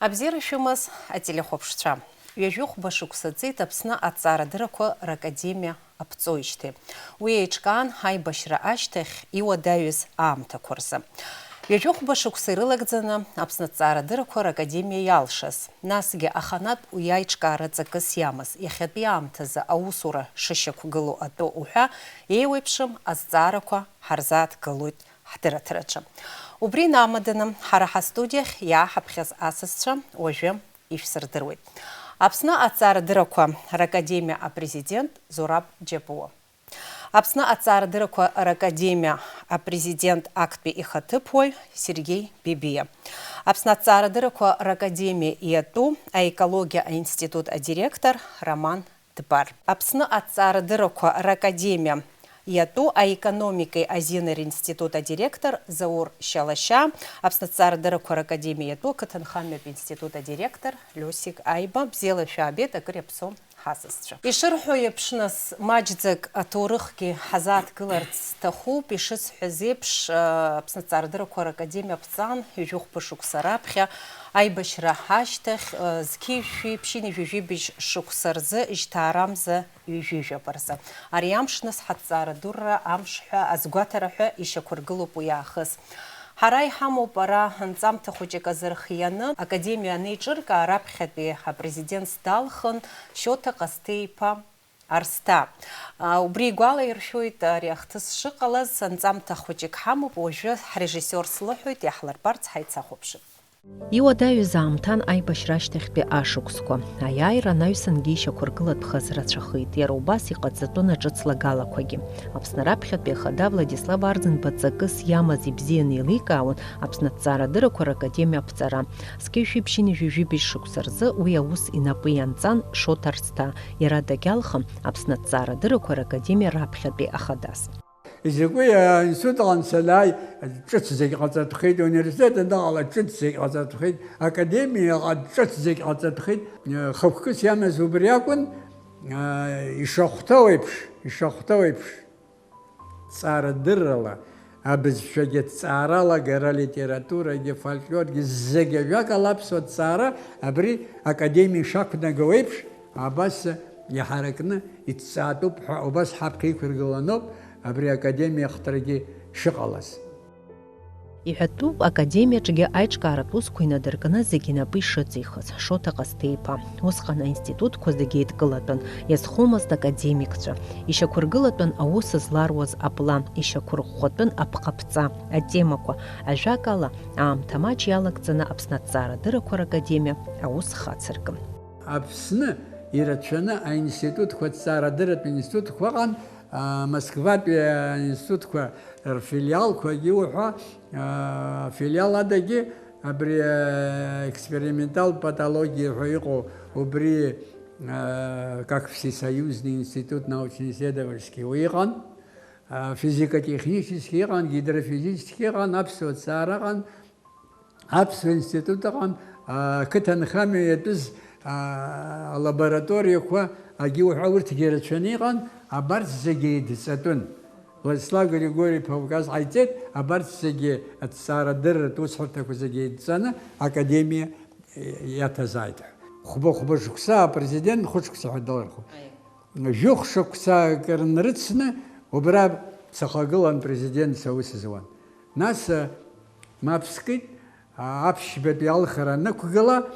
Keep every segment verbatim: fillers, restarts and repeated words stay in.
Абзиара шәымаз, ателехәаԥшцәа. Ҩажәихәба шықәса ҵит Аԥсны аҭҵаарадыррақәа ракадемиа аԥҵоижьҭеи. Уи еиҿкаан аибашьра ашьҭахь иуадаҩыз аамҭақәа рзы. Ҩажәихәба шықәса ирылагӡаны Аԥсны аҭҵаарадыррақәа ракадемиа иалшаз, насгьы аханатә уи аиҿкаара ҵакыс иамаз, иахьатәи аамҭазы аусура шышьақәгылоу атәы уҳәа еиуеиԥшым азҵаарақәа ҳарзааҭгылоит ҳдырраҭараҿы. Убри инамаданы, ҳара ҳастудиахь иааҳаԥхьаз асасцәа уажәы ишәсырдыруеит. Аԥсны аҭҵаарадыррақәа ракадемиа апрезидент Зураб Џьапуа. Аԥсны аҭҵаарадыррақәа ракадемиа апрезидент актәи ихаҭыԥуаҩ Сергеи Бебиа. Аԥсны аҭҵаарадыррақәа ракадемиа иатәу аекологиа аинститут адиректор Роман Дбар. Аԥсны аҭҵаарадыррақәа ракадемиа иатәу аекономикеи азинеи ринститут адиректор Заур Шьалашьа, Аԥсны аҭҵаарадыррақәа ракадемиа иатәу ақыҭанхамҩатә институт адиректор Лиосик Аиба, бзиала шәаабеит, акыр иаԥсоу ҳасасцәа. Ишырҳәо еиԥш, нас, маҷӡак аҭоурыхгьы ҳазааҭгыларц сҭахуп. Ишысҳәаз еиԥш, Аԥсны аҭҵаарадыррақәа ракадемиа аԥҵан ҩажәихәба шықәса раԥхьа, аибашьра ашьҭахь, зқьи жәшәи ԥшьынҩажәи жәибжь шықәса рзы Жьҭаарамза ҩажәи жәаба рзы. Ари амш, нас, ҳаҭҵаарадырра амш ҳәа азгәаҭара ҳәа ишьақәыргылоуп уи аахыс. Ҳара иҳамоуп ара анҵамҭа хәыҷык азы рхианы, академиа анеиҿыркаа, раԥхьатәи апрезидентс далхын Шьоҭа Ҟасҭеи-иԥа Арсҭа. А, убри игәалаиршәоит ари ахҭыс шыҟалаз, анҵамҭа хәыҷык ҳамоуп, уажәы ҳрежиссиор слыҳәоит, иаҳлырбарц ҳаицахәаԥшып. Иуадаҩыз аамҭан аибашьра ашьҭахьтәи ашықәсқәа. Аиааира анаҩсангьы ишьақәыргылатәхаз рацәахеит, иара убас иҟаҵатәын аҿыц лагалақәагьы. Аԥсны раԥхьатәи ахада Владислав Арӡынба ҵакыс иамаз ибзианы еиликаауан Аԥсны аҭҵаарадыррақәа ракадемиа аԥҵара. Зқьи жәшәи ԥшьынҩажәи жәибжь шықәса рзы уи аус инапы ианҵан Шоҭа Арсҭа, иара дагьалхын Аԥсны аҭҵаарадыррақәа ракадемиа раԥхьатәи ахадас. Изакәи аинститут аҟны санааи, ҿыц зегь ҟаҵатәхеит, ауниверситет аныҟала ҿыц зегь ҟаҵатәхеит, академиаҟа ҿыц зегь ҟаҵатәхеит. Хықәкыс иамаз убри акәын, ишахәҭоу еиԥш, ишахәҭоу еиԥш, ҵаарадыррала, абызшәагьы ҭҵаара алагара, алитературагьы, афольклоргьы, зегь ажәакала аԥсуа ҭҵаара абри академиа ишақәнаго еиԥш, абас иҳаракны иҭҵаатәуп ҳәа убас ҳаԥхьа иқәыргыланоуп абри академиа ахҭрагьы шыҟалаз. Иҳәатәуп, академиаҿгьы аиҿкааратә усқәа инадыркны зегь инапы ишыҵихыз Шоҭа Ҟасҭеи-иԥа. Усҟан аинститутқәа зегь еидкылатәын, иазхомызт академикцәа. Ишьақәыргылатәын аус зларуаз аплан, ишьақәырӷәӷәатәын аԥҟаԥҵа, атемақәа, ажәакала, аамҭа маҷ иалагӡаны Аԥсны аҭҵаарадыррақәа ракадемиа аус хацыркын. Аԥсны ирацәаны аинститутқәа, аҭҵаарадырратә институтқәа ыҟан, а, Москватәи аинститутқәа рфилиалқәагьы уҳәа, а, афилиал адагьы абри, а, экспериментал патологиа ҳәа иҟоу убри, а, как всесоюзный институт научно-исследовательский уи ыҟан, а, физико-технический ыҟан, гидрофизический ыҟан, аԥсуа ҭҵаара ыҟан, Аԥсуа институт ыҟан, ақыҭанхамҩа иатәыз, а, алабораториақәа, агьи уҳәа урҭгьы ирацәаны иҟан, абарҭ зегьы еидҵатәын. Владислав Григори-иԥа указ ҟаиҵеит, абарҭ зегьы аҭҵаарадырратә усҳәарҭақәа зегьы еидҵаны академиа иаҭазааит ҳәа. Хәба-хәба шықәса апрезидент хәышықәса ҳәа далырхуан. Жәохә шықәса акыр нрыцны, убра сахагылан, президентс аус зуан. Нас, а, мап скит, а, аԥшьбатәи алхра анықәгыла,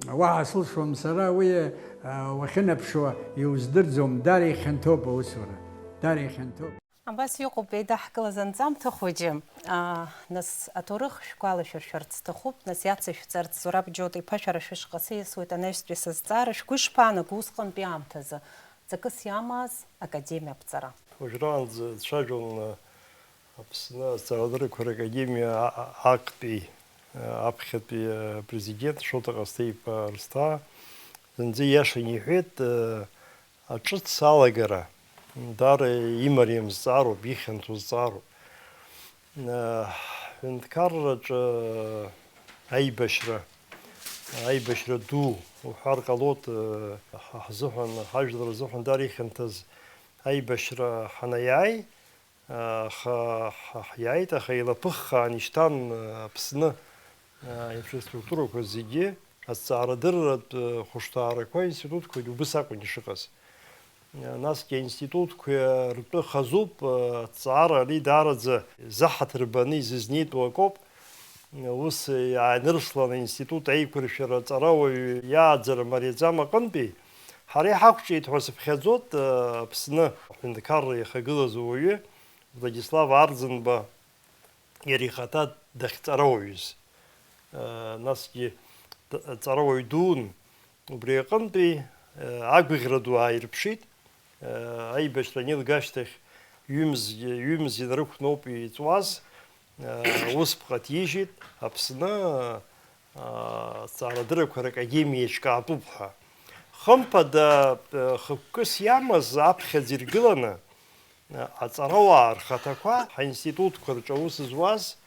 уаҳа сылшом сара, уи, а, уахьынаԥшуа иуздырӡом, даара ихьанҭоуп аусура, даара ихьанҭоуп. Абас иҟоуп еидаҳкылаз анҵамҭа хәыҷы. А, нас, аҭоурых шәгәалашәыршәарц сҭахуп, нас, иацышәҵарц, Зураб Џьоҭа-иԥа, шәара шәышҟа сиасуеит анаҩстәи сызҵаара, шәгәы ишԥаанаго усҟантәи аамҭазы? Ҵакыс иамаз академиа аԥҵара. Уажәраанӡа дцәажәон Аԥсны аҭҵаарадыррақәа ракадемиа а-, а-, актәи, а, аԥхьатәи, а, президент Шоҭа Ҟасҭеи-иԥа Арсҭаа. Зынӡа ииашаны иҳәеит, а, аҿыц алагара даара имариам зҵаароуп, ихьанҭоу зҵаароуп. Ҳҳәынҭқарраҿы аибашьра, аибашьра ду уҳәар ҟалоит, ҳа ҳзыҳәан, ҳажәлар рзыҳәан даара ихьанҭаз аибашьра ҳанаиааи, аха ҳа ҳиааит, аха еилаԥыххаан ишьҭан Аԥсны аинфраструктурақәа зегьы. Азҵаарадырратә, э, хәышҭаарақәа аинститутқәагьы убыс акәын ишыҟаз. Э, насгьы аинститутқәа ртәы хазуп, э, аҭҵаара ари даараӡа заҳаҭыр баны изызнеитәу акоуп. Ус иааинырслан аинститут аиқәыршәара аҵарауаҩ иааӡара мариаӡам аҟынтәи, ҳара иҳақәҿиеит ҳәа сыԥхьаӡоит, э, Аԥсны аҳәынҭқарра иахагылаз ауаҩы Владислав Арӡынба иара ихаҭа дахьҵарауаҩыз. Э, насгьы д-, ҵарауаҩ дуун. Убри аҟынтәи, э, агәыӷьра ду ааирԥшит. Э, аибашьра анилга ашьҭахь ҩымз-, ҩымз инарықәноуп иҵуаз. Э, усԥҟа ҭижьит Аԥсны, э, Азҵаарадыррақәа ракадемиа еиҿкаатәуп ҳәа. Хымԥада, э, хықәкыс иамаз аԥхьаӡа иргыланы, э, аҵарауаа рхаҭақәа ҳаинститутқәа рҿы аус зуаз,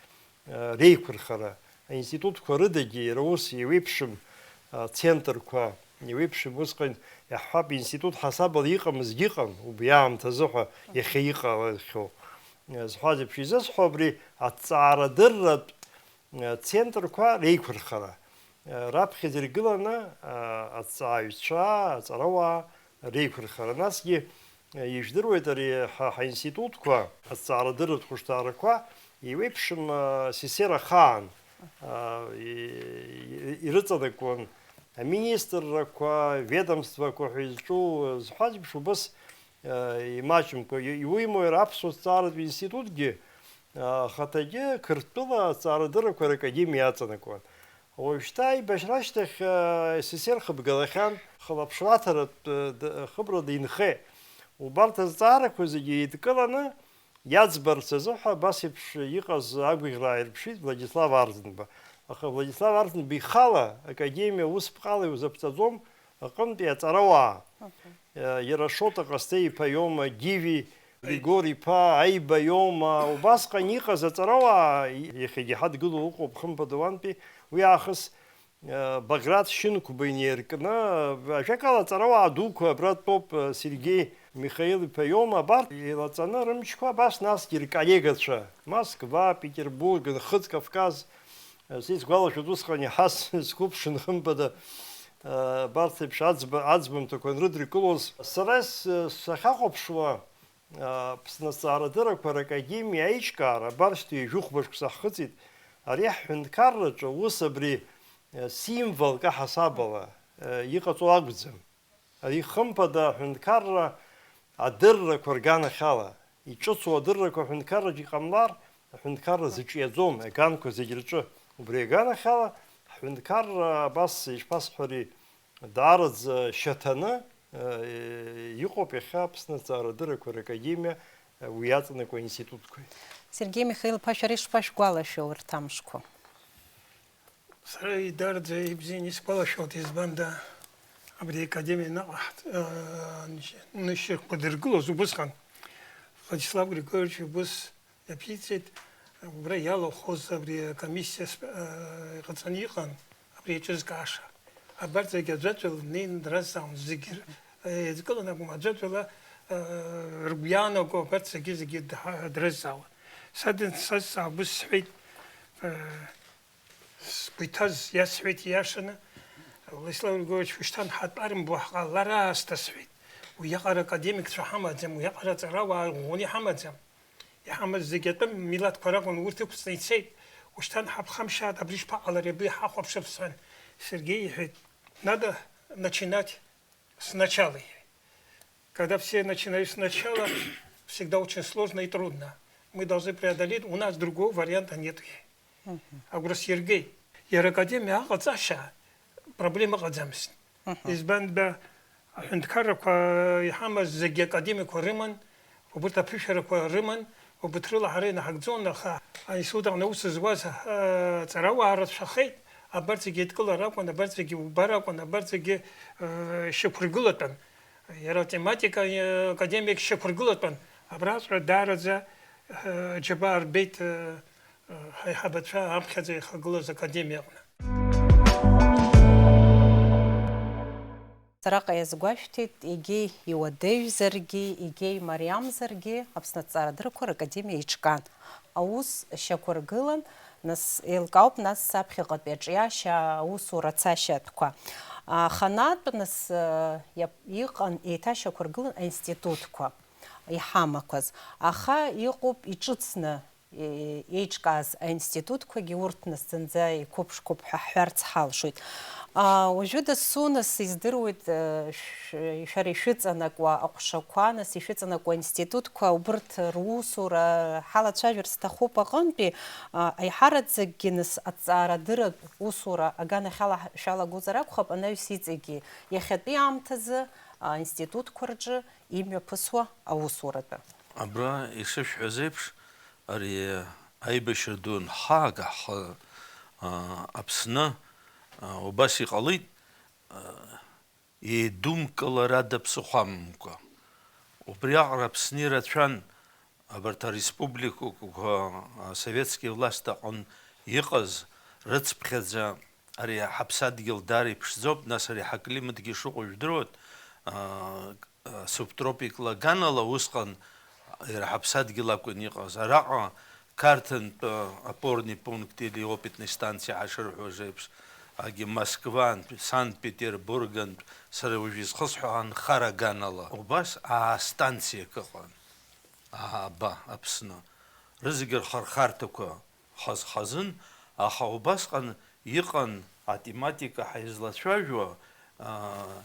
э, реиқәырхара, аинститутқәа рыдагьы иара ус еиуеиԥшым, э, центрқәа, еиуеиԥшым усҟан, иаҳҳәап, институт ҳасабала иҟамызгьы ыҟан, убри аамҭазы ҳәа иахьа иҟалахьоу, э, зҳәаз еиԥш изысҳәо абри аҭҵаарадырратә, э, центрқәа реиқәырхара, э, раԥхьаӡа иргыланы, э, аҭҵааҩцәа, аҵарауаа реиқәырхара. Насгьы, э, ижәдыруеит ари ҳа, ҳаинститутқәа, аҭҵаарадырратә хәышҭаарақәа еиуеиԥшым, э, сесер ахаан, э, и-, и-, ирыҵанакуан аминистррақәа, ведомствақәа ҳәа изҿу, э, зҳәаз еиԥш убас, э, имаҷымкәа. И-, иуимои ара аԥсуа ҭҵааратә институтгьы, э, ахаҭагьы Қырҭтәыла аҭҵаарадыррақәа ракадемиа аҵанакуан. Уажәшьҭа аибашьра ашьҭахь, э, СССР хыбгалахьан, хылаԥшраҭаратә, э, д-, хыбрала инхеит. Убарҭ азҵаарақәа зегьы еидкыланы иаӡбарц азыҳәа абас еиԥш иҟаз агәыӷьра ааирԥшит Владислав Арӡынба. Аха Владислав Арӡынба ихала академиа усԥҟала иузаԥҵаӡом аҟынтәи аҵарауаа. Мгм. Э, иара Шоҭа Ҟасҭеи-иԥа иоума, Гиви Григор-иԥа Аиба иоума, убасҟан иҟаз аҵарауаа, и-, иахьагьы ҳадгылоу ыҟоуп, хымԥада, уантәи уи аахыс, э, Баграт Шьынқәба инеиркны, ажәакала, аҵарауаа дуқәа абра дтәоуп, э, Сергеи Михаил-иԥа иоума, абарҭ еилаҵаны рымчқәа абас, насгьы рколлегацәа, Москва, Петербург, Нхыҵ Кавказ, э, сизгәалашәоит усҟан иаҳа с-, сқәыԥшын, хымԥада, э, абарҭ еиԥш аӡба-, аӡбамҭақәа анрыдыркылоз. Сара с-, сахьахәаԥшуа, Аԥсны Азҵаарадыррақәа ракадемиа аиҿкаара абарҭ ҩажәи хәба шықәса ҳхыҵит, ари ҳҳәынҭқарраҿы ус абри, э, символк аҳасабала, э, иҟаҵоу акәӡам. Ари хымԥада аҳәынҭқарра адыррақәа рганахьала, иҿыцу адыррақәа аҳәынҭқарраҿы иҟамлар, аҳәынҭқарра зыҿиаӡом, аганқәа зегь рҿы. Убри аганахьала, ҳҳәынҭқарра абас, ишԥасҳәари, даараӡа шьаҭаны, э, иҟоуп иахьа Аԥсны Азҵаарадыррақәа ракадемиа, э, уи иаҵанакуа институтқәеи. Сергеи Михаил-иԥа, шәара ишԥашәгәалашәо урҭ амшқәа? Сара идараӡа ибзианы исгәалашәоит, избанда абри академиа наҟ ҳт-, э, нышьа-, нышьақәа дыргылоз убысҟан. Владислав Григорьевич убыс иаԥиҵеит, убра иалахәыз абри акомиссиа сп-, э, иҟаҵаны иҟан абри аҿызкааша. Абарҭ зегьы аӡәаӡәала днеины дразҵаауан, зегьы р-, еидкыланы акәым, аӡәаӡәала, э, ргәы иаанаго абарҭ зегьы, зегьы дҳа-, дрызҵаауан. Са дын-, сазҵаауа убыс сҳәеит, э, сгәы иҭаз иасҳәеит ииашаны, Владислав Григорьевич, ушьҭан ҳатәарымбо ҳҟалар аасҭа, сҳәеит. Уиаҟара академикцәа ҳамаӡам, уиаҟара аҵарауаа ӷәӷәаны иҳамаӡам. Иҳамаз зегьы атәым милаҭқәа ракәын, урҭ ықәҵны ицеит. Ушьҭан ҳаԥхамшьааит, абри шԥаҟалари, абри ҳахәаԥшып, сҳәан. Сергеи иҳәеит, надо начинать сначала, иҳәеит. Когда все начинают сначала, всегда очень сложно и трудно. Мы должны преодолеть, у нас другого варианта нет, иҳәеит. Агәра сиргеит. Иара академиа аҟаҵашьа проблема ыҟаӡамызт. Мгм. Избан ба, аҳәынҭқаррақәа иҳамаз зегьы академикқәа рыман, убырҭ аԥышәарақәа рыман, убырҭ рыла ҳара инаҳагӡон, аха аинститут аҟны аус зуаз, а, ҵарауаа рацәахеит, абарҭ зегьы еидкылар акәын, абарҭ зегьы убар акәын, абарҭ зегьы, э, шьақәыргылатәын. Иара атематика, э, академик шьақәыргылатәын, абраҵәҟьа даараӡа, э, аџьабаа рбеит, э, ҳаиҳабацәа аԥхьаӡа ихагылаз академиа аҟны. Сараҟа иазгәашәҭеит, егьи иуадаҩзаргьы, егьи имариамзаргьы, Аԥсны аҭҵаарадыррақәа ракадемиа иҿкаан. Аус шьақәыргылан, Нас еилкаауп, нас, аԥхьаҟатәи аҿиашьа, аусура ацашьатәқәа. Аханатә, нас, э, иап-, иҟан, еиҭашьақәыргылан аинститутқәа. Иҳамақәаз. Аха иҟоуп иҿыцны, е-, еиҿкааз аинститутқәагьы, урҭ нас зынӡа иқәыԥшқәоуп ҳәа ҳҳәарц ҳалшоит. А, уажәы дасу нас издыруеит, э, шә-, шәара ишәыҵанакуа аҟәшақәа, нас ишәыҵанакуа аинститутқәа, убырҭ русура ҳалацәажәар сҭахуп аҟынтәи, а, аиҳараӡакгьы нас аҭҵаарадырратә усура аганахьала ҳ-, шәалагозар акәхап, анаҩс иҵегьы иахьатәи аамҭазы аинститутқәа рҿы имҩаԥысуа аусуратәы. Абра ишышәҳәаз еиԥш, ари аибашьра ду анҳаага ҳхы, а, Аԥсны, а, убас иҟалеит, а, еидумкылар ада ԥсыхәа амамкәа. Убриаҟара Аԥсны ирацәан абарҭ ареспубликақәа асоветски власть аҟын иҟаз рыцԥхьаӡа ари ҳаԥсадгьыл даара иԥшӡоуп, нас ари ҳаклиматгьы шыҟоу жәдыруеит, а, а, субтропикла аганала усҟан иара ҳаԥсадгьыл акәын иҟаз. Араҟа Қарҭынтә, а, опорный пункт или опытный станциа ҳашырҳәоз еиԥш, агьы Москвантә, Санкт-Петербургантә, сара уажә изхысҳәо анхара аганала. Убас аа станциак ыҟан. Ааба, Аԥсны. Рызегьы рхырхарҭақәа хаз-хазын, аха убасҟан иҟан атематика ҳаизлацәажәо, аа,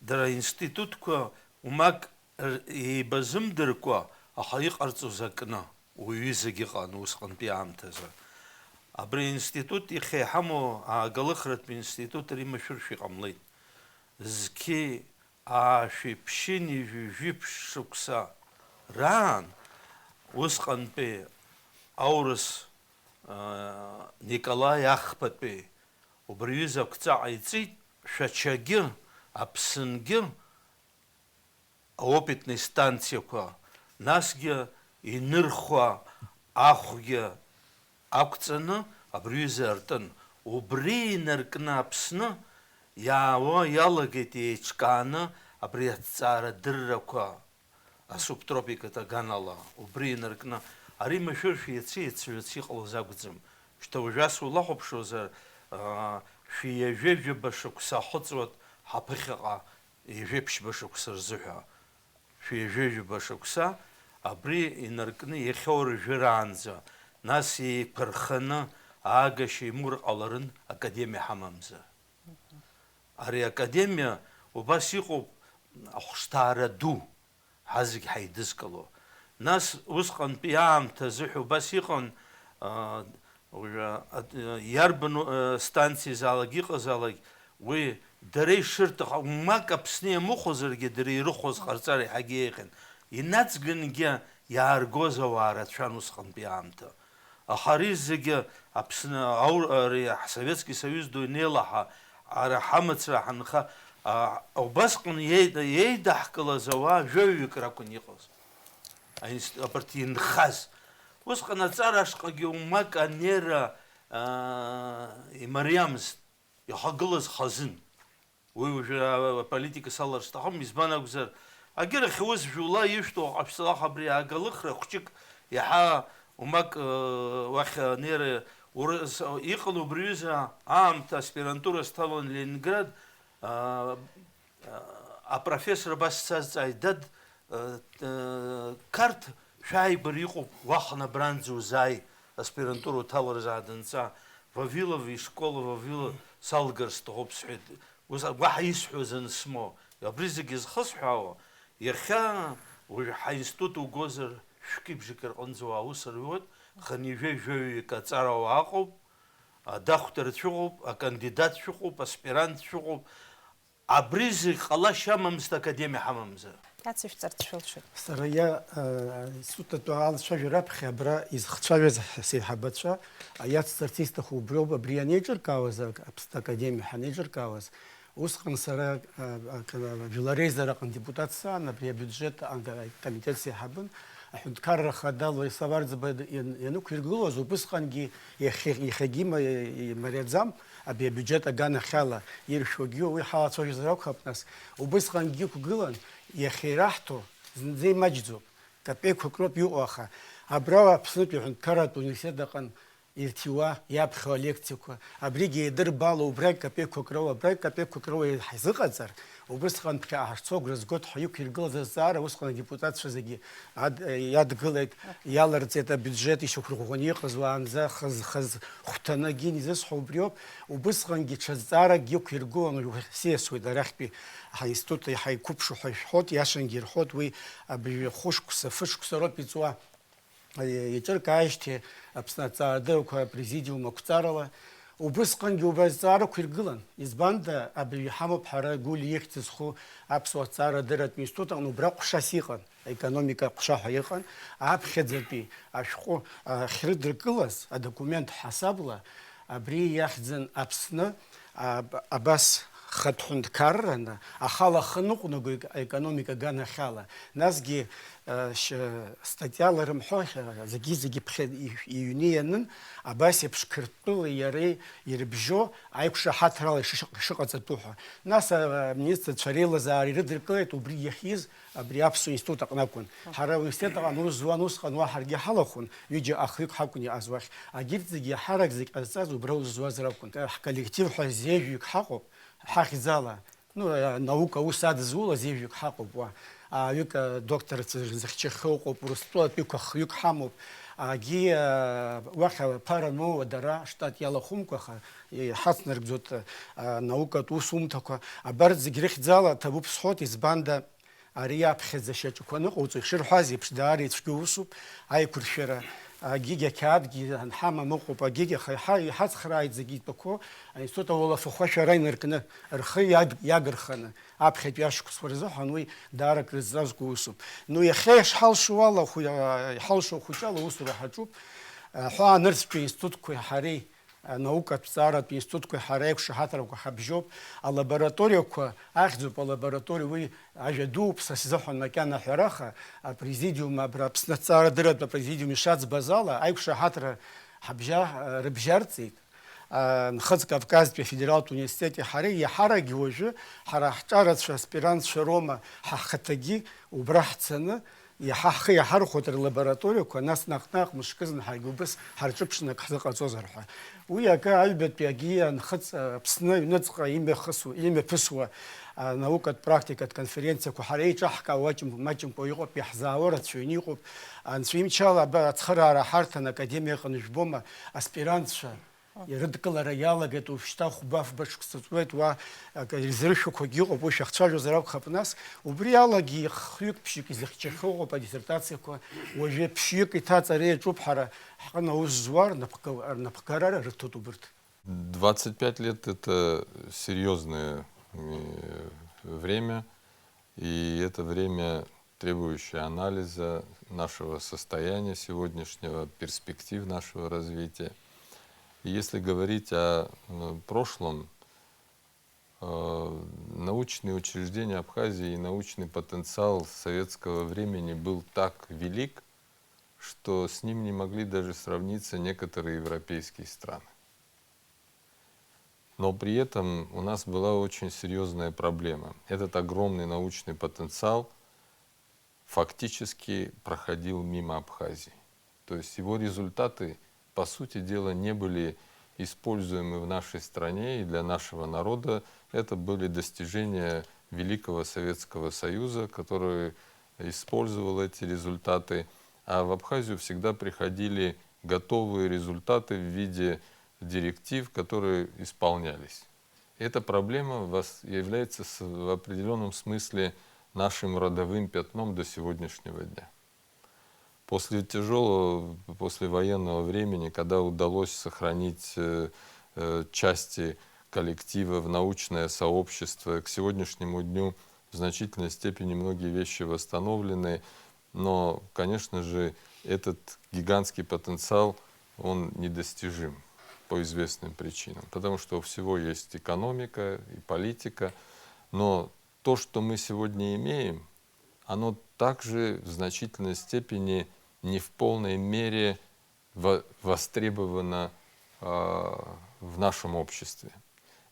дара аинститутқәа умак р-, еибазымдыркәа, аха иҟарҵоз акны, уаҩызагь ыҟан усҟантәи аамҭазы. Абри аинститут иахьа иҳамоу аагалыхратә институт ари машәыршәа иҟамлеит. Зқьи аашәи ԥшьынҩажәи жәиԥшь шықәса раан, усҟантәи аурыс, аа, Николаи Ахԥатәи убри аҩыза ақәҵа ҟаиҵеит, Шәачагьы, Аԥсынгьы, аопитный станциақәа, насгьы инырхуа ахәгьы ақәҵаны абри аҩыза артын. Убри инаркны Аԥсны иаауа иалагеит еиҿкааны абри аҭҵаарадыррақәа асубтропикатә аганала. Убри инаркны, ари машәыршәа иаци иаци-ҩаци иҟалоз акәӡам. Шьҭа уажә ас улахәаԥшуазар, аа, шәи ҩажәи жәаба шықәса ахыҵуеит ҳаԥыхьаҟа ҩажәи ԥшьба шықәса рзыҳәа. Шәи ҩажәи жәаба шықәса абри инаркны иахьа уажәраанӡа, нас еиқәырханы аагашьа имур ҟаларын академиа ҳамамзар. Ари академиа убас иҟоуп ахәшҭаара ду, ҳазегь ҳаидызкыло. Нас усҟантәи аамҭа азыҳәа убас иҟан, аа, уажәы, а, иарбану, а, станциазаалак иҟазаалак, уи дара ишырҭаху, умак Аԥсны иамыхәозаргьы, дара ирыхәоз ҟарҵар иаҳагьы еиӷьын. Инаҵгангьы иааргоз ауаа рацәан усҟантәи аамҭа. Аха ари зегьы Аԥсны аур-, ари ҳСоветски Соиуз ду инеилаҳа, ара ҳамацара ҳанха, а, убасҟан иеи-, иеидаҳкылаз ауаа жәаҩык ракәын иҟаз. Аинст-, абарҭ инхаз. Усҟан аҵара ашҟагьы умак анеира, аа, имариамызт, ихагылаз хазын. Уи уажәы аполитика салар сҭахым, избан акәзар, агьырахь ус жәула ишәҭо ҟаԥшьцалах абри агалыхра хәҷык иаҳа умак, э, уахь анеира урыс-, иҟан убри аҩыза аамҭа аспирантура сҭалон Ленинград, аа, апрофессор абас сазҵааит, дад, э, э, Қарҭ шәааигәара иҟоуп, уахынла абранӡа узааи, аспирантура уҭалар азы адынҵа, Вавилов ишкол, Вавилов салгар сҭахуп, сҳәеит. Ус, уаҳа исҳәоз ансмоу. Абри зегьы зхысҳәаауа, иахьа уажә ҳаинститут угозар, шәкы-бжакы рҟынӡа уааус руеит, хынҩажәи жәаҩык аҵарауаа ыҟоуп, адахәҭырцәа ыҟоуп, акандидатцәа ыҟоуп, аспирантцәа ыҟоуп. Абри зегь ҟалашьа амамызт академиа ҳамамзар. Иацышәҵарц шәылшоит. Сара иа-, э, институт атәы алацәажәара аԥхьа абра изхцәажәаз ҳсеиҳабацәа, иацҵарц исҭаху убриоуп, абри ианеиҿыркаауаз, ак-, Аԥсны академиа ҳанеиҿыркаауаз, усҟан сара, э, ак-, жәлар реизараҟны депутат саан, абри абиуџьет ан-, акомитет сеиҳабын, аҳәынҭқарра хада Владислав Арӡба иан-, ианықәиргылоз, убысҟангьы иахьа-, иахьагьы има-, имариаӡам, абри абиуџьет аганахьала иршәуагьы уи ҳалацәажәозар акәхап, нас, убысҟангьы иқәгылан, иахьа ираҳҭо зынӡа имаҷӡоуп, капеиқәак роуп иҟоу, аха абра Аԥснытәи аҳәынҭқарратә университет аҟын ирҭиуа иаԥхьо алекциақәа, абригьы еидырбало убрагь капеқәак роуа, абрагь капеқәак роуа ҳзыҟаҵар, убысҟан ԥхьаҟа ҳашцо агәра згоит ҳәа иқәиргылаз азҵаара усҟан адепутатцәа зегьы ад-, иадгылеит, иаларҵеит абиуџьет ишьақәырӷәӷәаны иҟаз уаанӡа хаз-, хаз хәҭаны агьин изысҳәо убриоуп, убысҟангьы ҽа зҵааракгьы иқәиргылон, уи сиасуеит арахьтәи ҳаинститут иаҳа иқәыԥшу ҳәа ишәҳәоит, иашангьы ирҳәоит, уи абыржәы хәышықәса, фышықәса роуп иҵуа. Иҿыркааижьҭеи Аԥсны аҭҵаарадырақәа апрезидиум ақәҵарала, убысҟангьы убри азҵаарақәа иргылан. Избанда, абри иҳамоуп ҳара Гәлиа ихьӡ зху аԥсуа ҭҵаарадырратә институт аҟны убра ҟәшас иҟан, аекономика ҟәша ҳәа иҟан, аԥхьаӡатәи ашәҟәы ахьрыдыркылаз адокумент ҳасабла, абри иахьӡын Аԥсны, аб-, абас хатә ҳәынҭқарраны, ахала ахы ныҟәнаго ек-, аекономика аганахьала, насгьы, э, ш-, статиала рымҳәо, э, зегьы-зегьы ԥхьа ишә-, иҩны ианын, абас еиԥш Қырҭтәылеи иареи ирыбжьо аиқәшаҳаҭрала ишыш-, ишыҟаҵатәу ҳәа. Нас, э, аминистрцәа реилазаара ирыдыркылеит, убри иахьиз абри аԥсуа институт аҟны акәын. Ҳара ауниверситет аҟны аус зуан усҟан, уа ҳаргьы ҳалахәын, ҩыџьа ахҩык ҳакәын иҟаз уахь. Агьырҭ зегьы иаҳарак зегь ҟазҵаз убра аус зуазар акәын. Ҳколлектив ҳәа зежәҩык ҳаҟоуп, ҳахьӡала. Ну, э, наука аус адызулаз ежәҩык ҳаҟоуп уа. Ҩык, э, докторцәа зыхьчахьоу ыҟоуп, Урыстәылатәиқәа хҩык ҳамоуп. Агьи, э, уахь аԥара ануа дара штат иалахәымкәа, аха иҳацнаргӡоит, э, анаукатә усумҭақәа. Абарҭ зегь рыхьӡала ҭабуп сҳәоит, избанда, ари аԥхьаӡа шьаҿақәа аныҟауҵо, ишырҳәаз еиԥш, даара ицәгьоу усуп, аиқәыршәара, агьигь ақьаадгьы анҳамам ыҟоуп, агьигь аха иҳа-, иҳацхрааит зегьы итәақәоу, аинститут ауалафахәы ашәара инаркны, рхы иаг-, иагырханы, аԥхьатәи ашықәсқәа рзыҳәан уи даара акрызҵазкуа усуп. Ну, иахьа ишҳалшо ала, хәы-, иҳалшо ахәыҷы ала аусура ҳаҿуп. Аҳәаа нырцәтәи институтқәеи ҳареи, анаукатә ҭҵааратә институтқәеи ҳареи аиқәшаҳаҭрақәа ҳабжьоуп. Алабораториақәа ахьӡуп, алабораториа уи ажәа дууп, са сзыҳәан макьана аҳәараха, апрезидиум, абра Аԥсны аҭҵаарадырратә апрезидиум ишаӡбаз ала, аиқәшаҳаҭра ҳабжьа-, рыбжьарҵеит. А, Нхыҵ Кавказтәи афедералтә университети ҳареи иаҳарагьы уажәы ҳара ҳҿарацәа, аспирантцәа роума, ҳахаҭагьы убра ҳцаны, иаҳа ҳхы иаҳархәоит рлабораториақәа, нас наҟ-наҟ мышкызны ҳаргьы убыс ҳарҿыԥшны ак ҳзыҟаҵозар ҳәа. Уи акы аҩбатәи агьи анхыҵ, а, Аԥсны аҩныҵҟа имҩахысуа, имҩаԥысуа, а, наукатә практикатә конференциақәа ҳара еиҿаҳкаауа маҷым-, маҷымкәа иҟоуп, иаҳзаауа рацәаҩны иҟоуп. Анцәа имчала аба-, ацхыраара ҳарҭан академиа аҟны жәбома, аспирантцәа ирыдкылара иалагеит, уажәшьҭа хәба-фба шықәса ҵуеит, уа акы ирзыршәақәагьы ыҟоуп, уи шәахцәажәозар акәхап нас. Убри алагьы хҩык-ԥшьҩык изыхьчахьоу ыҟоуп адиссертациақәа, уажәы ԥшьҩык иҭаҵара иаҿуп ҳара ҳҟны аус зуа рнапхга-, рнапхгара рыҭоит убырҭ. Двадцать пять лет — это серьёзное, э, время, и это время, требующее анализа нашего состояния сегодняшнего, перспектив нашего развития. И если говорить о, э, прошлом, э, научные учреждения Абхазии и научный потенциал советского времени был так велик, что с ним не могли даже сравниться некоторые европейские страны. Но при этом у нас была очень серьёзная проблема. Этот огромный научный потенциал фактически проходил мимо Абхазии. То есть его результаты, по сути дела, не были используемы в нашей стране и для нашего народа. Это были достижения Великого Советского Союза, который использовал эти результаты. А в Абхазию всегда приходили готовые результаты в виде директив, которые исполнялись. Эта проблема вос-, является с-, в определённом смысле нашим родовым пятном до сегодняшнего дня. После тяжёлого, после военного времени, когда удалось сохранить, э, э, части коллектива в научное сообщество, к сегодняшнему дню в значительной степени многие вещи восстановлены, но, конечно же, этот гигантский потенциал, он недостижим по известным причинам, потому что у всего есть экономика и политика, но то, что мы сегодня имеем, оно также в значительной степени не в полной мере во-, востребовано, а, в нашем обществе.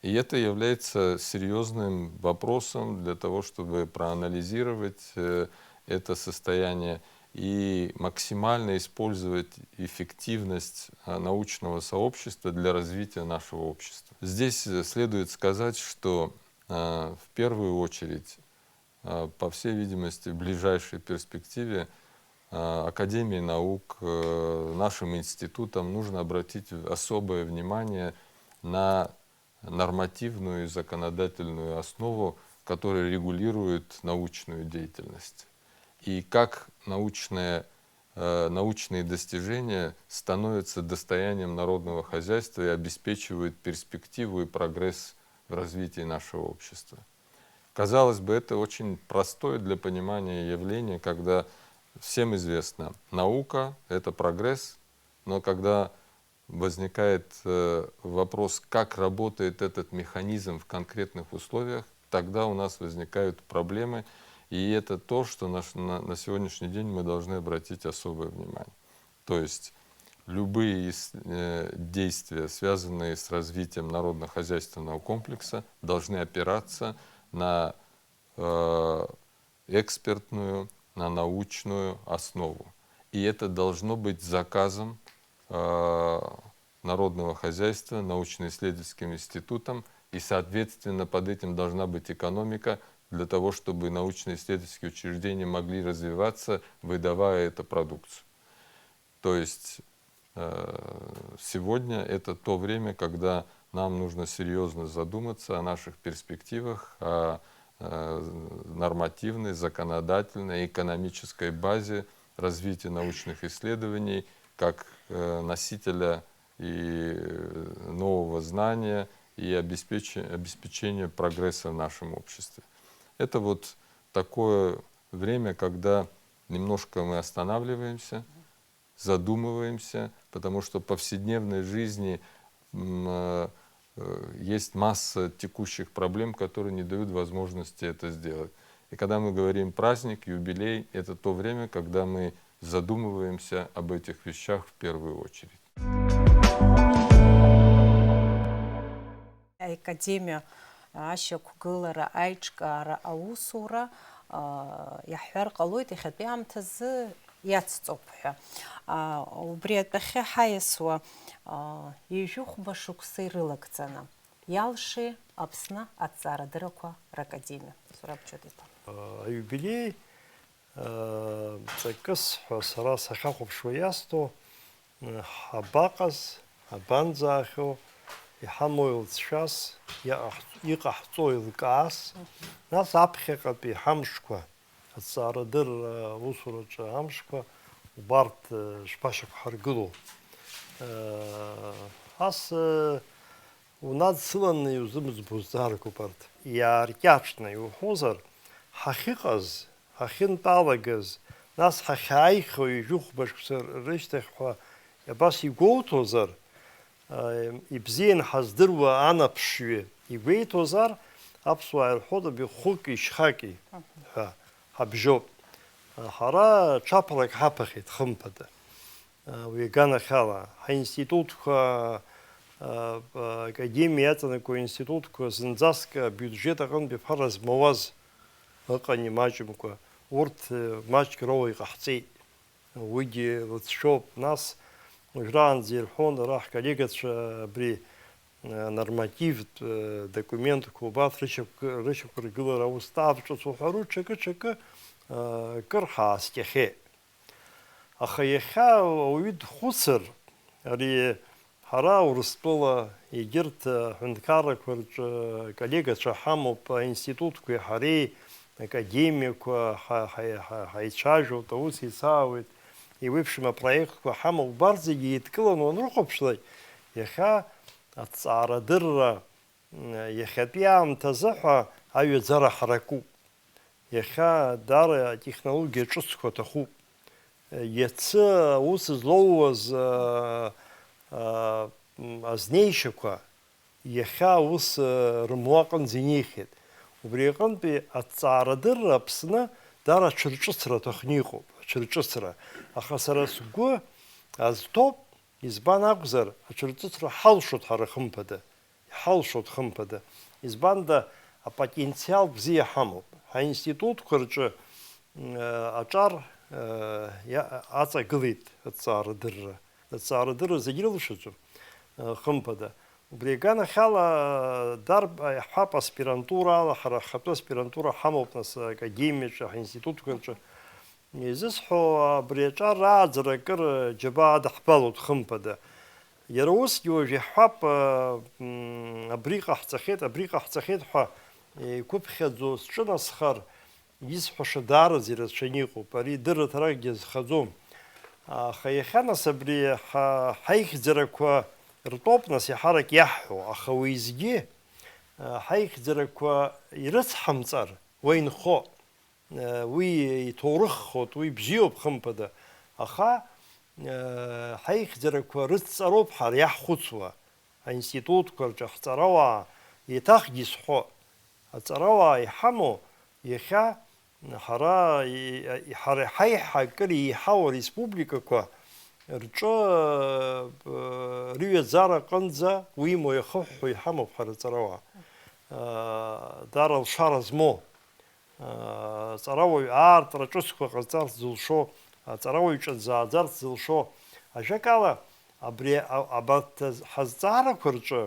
И это является серьёзным вопросом для того, чтобы проанализировать, э, это состояние и максимально использовать эффективность, а, научного сообщества для развития нашего общества. Здесь, э, следует сказать, что, э, в первую очередь, э, по всей видимости, в ближайшей перспективе, э, Академии наук, э, нашим институтам нужно обратить особое внимание на нормативную и законодательную основу, которая регулирует научную деятельность. И как научные, э, научные достижения становятся достоянием народного хозяйства и обеспечивают перспективу и прогресс в развитии нашего общества. Казалось бы, это очень простое для понимания явление, когда всем известно, наука — это прогресс, но когда возникает, э, вопрос, как работает этот механизм в конкретных условиях, тогда у нас возникают проблемы, и это то, что наш-, на, на сегодняшний день мы должны обратить особое внимание. То есть любые ис-, э, действия, связанные с развитием народно-хозяйственного комплекса, должны опираться на, э, экспертную, на научную основу. И это должно быть заказом, э, народного хозяйства, научно-исследовательским институтом, и, соответственно, под этим должна быть экономика для того, чтобы научно-исследовательские учреждения могли развиваться, выдавая эту продукцию. То есть, э, сегодня это то время, когда нам нужно серьёзно задуматься о наших перспективах, о, э, нормативной, законодательной, экономической базе развития научных исследований как, э, носителя и, э, нового знания, и обеспечи-, обеспечения прогресса в нашем обществе. Это вот такое время, когда немножко мы останавливаемся, задумываемся, потому что в повседневной жизни, м, э, э, есть масса текущих проблем, которые не дают возможности это сделать. И когда мы говорим праздник, юбилей, это то время, когда мы задумываемся об этих вещах в первую очередь. Аекадемиа ашьақәгылара, аиҿкаара аусура, а, иаҳҳәар ҟалоит, иахьатәи аамҭазы иацҵоуп ҳәа. А, убри атәахьы ҳаиасуа, а, ҩажәи хәба шықәса ирылагӡаны, иалшеи Аԥсны аҭҵаарадыррақәа ракадемиа? Зураб Џьоҭ-иԥа. Аиубилеи, э, ҵакыс ҳәа сара сахьахәаԥшуа иасҭо, э, ҳабаҟаз, ҳабанӡаахьоу, иҳамоу еилҵшәас, иаҟаҳ-, иҟаҳҵо еилкаас, нас аԥхьаҟатәи ҳамшқәа, аҭҵаарадырра аусураҿы амшқәа убарҭ, э, шԥашьақәҳаргыло? Э, ас, э, Унадсыланы иузымӡбо зҵаарақәоуп арҭ. Иааркьаҿны иуҳәозар, ҳахьыҟаз, ҳахьынтәалагаз, нас ҳахьааихьоу ҩажәи хәба шықәса рышьҭахь ҳәа абас игәоуҭозар, ибзианы ҳаздыруа анаԥшҩы игәеиҭозар, аԥсуаа ирҳәоит, абри хәыки шьхаки ҳәа ҳабжьоуп. Ҳара ҽаԥарак ҳаԥахьеит, хымԥада. Уи аганахьала, ҳаинститутқәа, академиа иаҵанакуа институтқәа зынӡаск абиуџьет аҟынтәи ԥара змауаз ыҟан имаҷымкәа, урҭ маҷк роуа иҟаҳҵеит. Уигьы лыҵшәоуп. Нас, уажәраанӡа ирҳәон ара ҳколлегацәа абри, нормативтә документқәа убарҭ рышьақәг-, рышьақәыргылара аус ҭаавҿацо ҳәа ру ҽакы-ҽакы, кыр ҳааскьахьеит. Аха иахьа ауаҩы дхәыцыр, ари ҳара Урыстәыла егьырҭ аҳәынҭқаррақәа рҿы коллегацәа ҳамоуп, аинститутқәеи ҳареи, академиақәа ҳа-, ҳа-, ҳа-, ҳаицәажәоит, аус еицаауеит, еиуеиԥшым апроектқәа ҳамоуп, убарҭ зегьы еидкыланы уанрыхәаԥшлак, иахьа аҭҵаарадырра, иахьатәи аамҭазы ҳәа аҩаӡара ҳаракуп. Иахьа даара атехнологиа ҿыцқәа аҭахуп. Иацы аус злоуаз, а, а, м, азнеишьақәа иахьа аус, а, рымуа аҟынӡа инеихьеит. Убри аҟынтәи аҭҵаарадырра Аԥсны даара аҽырҿыцра аҭахны иҟоуп, аҽырҿыцра. Аха сара сгәы азҭоуп, избан акәзар, аҽырҿыцра ҳалшоит ҳара, хымԥада. Иҳалшоит, хымԥада. Избанда, апотенциал бзиа ҳамоуп. Ҳаинститутқәа рҿы, м, аҿар Иа-, аҵагылеит аҭҵаарадырра. Аҭҵаарадырра зегь ирылшаӡом, хымԥада. Убри аганахьала, дарб-, иаҳҳәап, аспирантураала, ҳара ҳхатәы аспирантура ҳамоуп, нас, академиаҿы, ҳинститутқәа рҿы. Изысҳәо, абри аҿар рааӡара акыр џьабаа адаҳбалоит, хымԥада. Иара усгьы уажә иаҳҳәап, м, абри ҟаҳҵахьеит, абри ҟаҳҵахьеит ҳәа игәыԥхьаӡо зҿынасхар, исҳәаша даараӡа ирацәаны иҟоуп. Ари дырраҭаракгьы азхаӡом. Аха иахьа, нас, абри ҳа-, ҳаихьӡарақәа ртәоуп, нас, иаҳарак иаҳҳәо. Аха уеизгьы, а, ҳаихьӡарақәа ирыцҳамҵар, уа инхо, а, уи иҭоурыххоит, уи бзиоуп, хымԥада. Аха, а, ҳаихьӡарақәа рыдҵароуп ҳара иаҳхәыцуа. Аинститутқәа рҿы ҳҵарауаа, еиҭахгьы исҳәо, аҵарауаа иҳамоу, иахьа ҳара, и-, и-, ҳара ҳаиҳа акыр еиҳау ареспубликақәа рҿы, э, рыҩаӡара аҟынӡа уимоу иахыҳәҳәо иҳамоуп ҳара аҵарауаа. Э, даара алшара змоу, э, аҵарауаҩ аартра ҿыцқәа ҟарҵарц зылшо, аҵарауаҩ ҿыц зааӡарц зылшо, ажәакала, абри а-, абарҭ ҳазҵаарақәа рҿы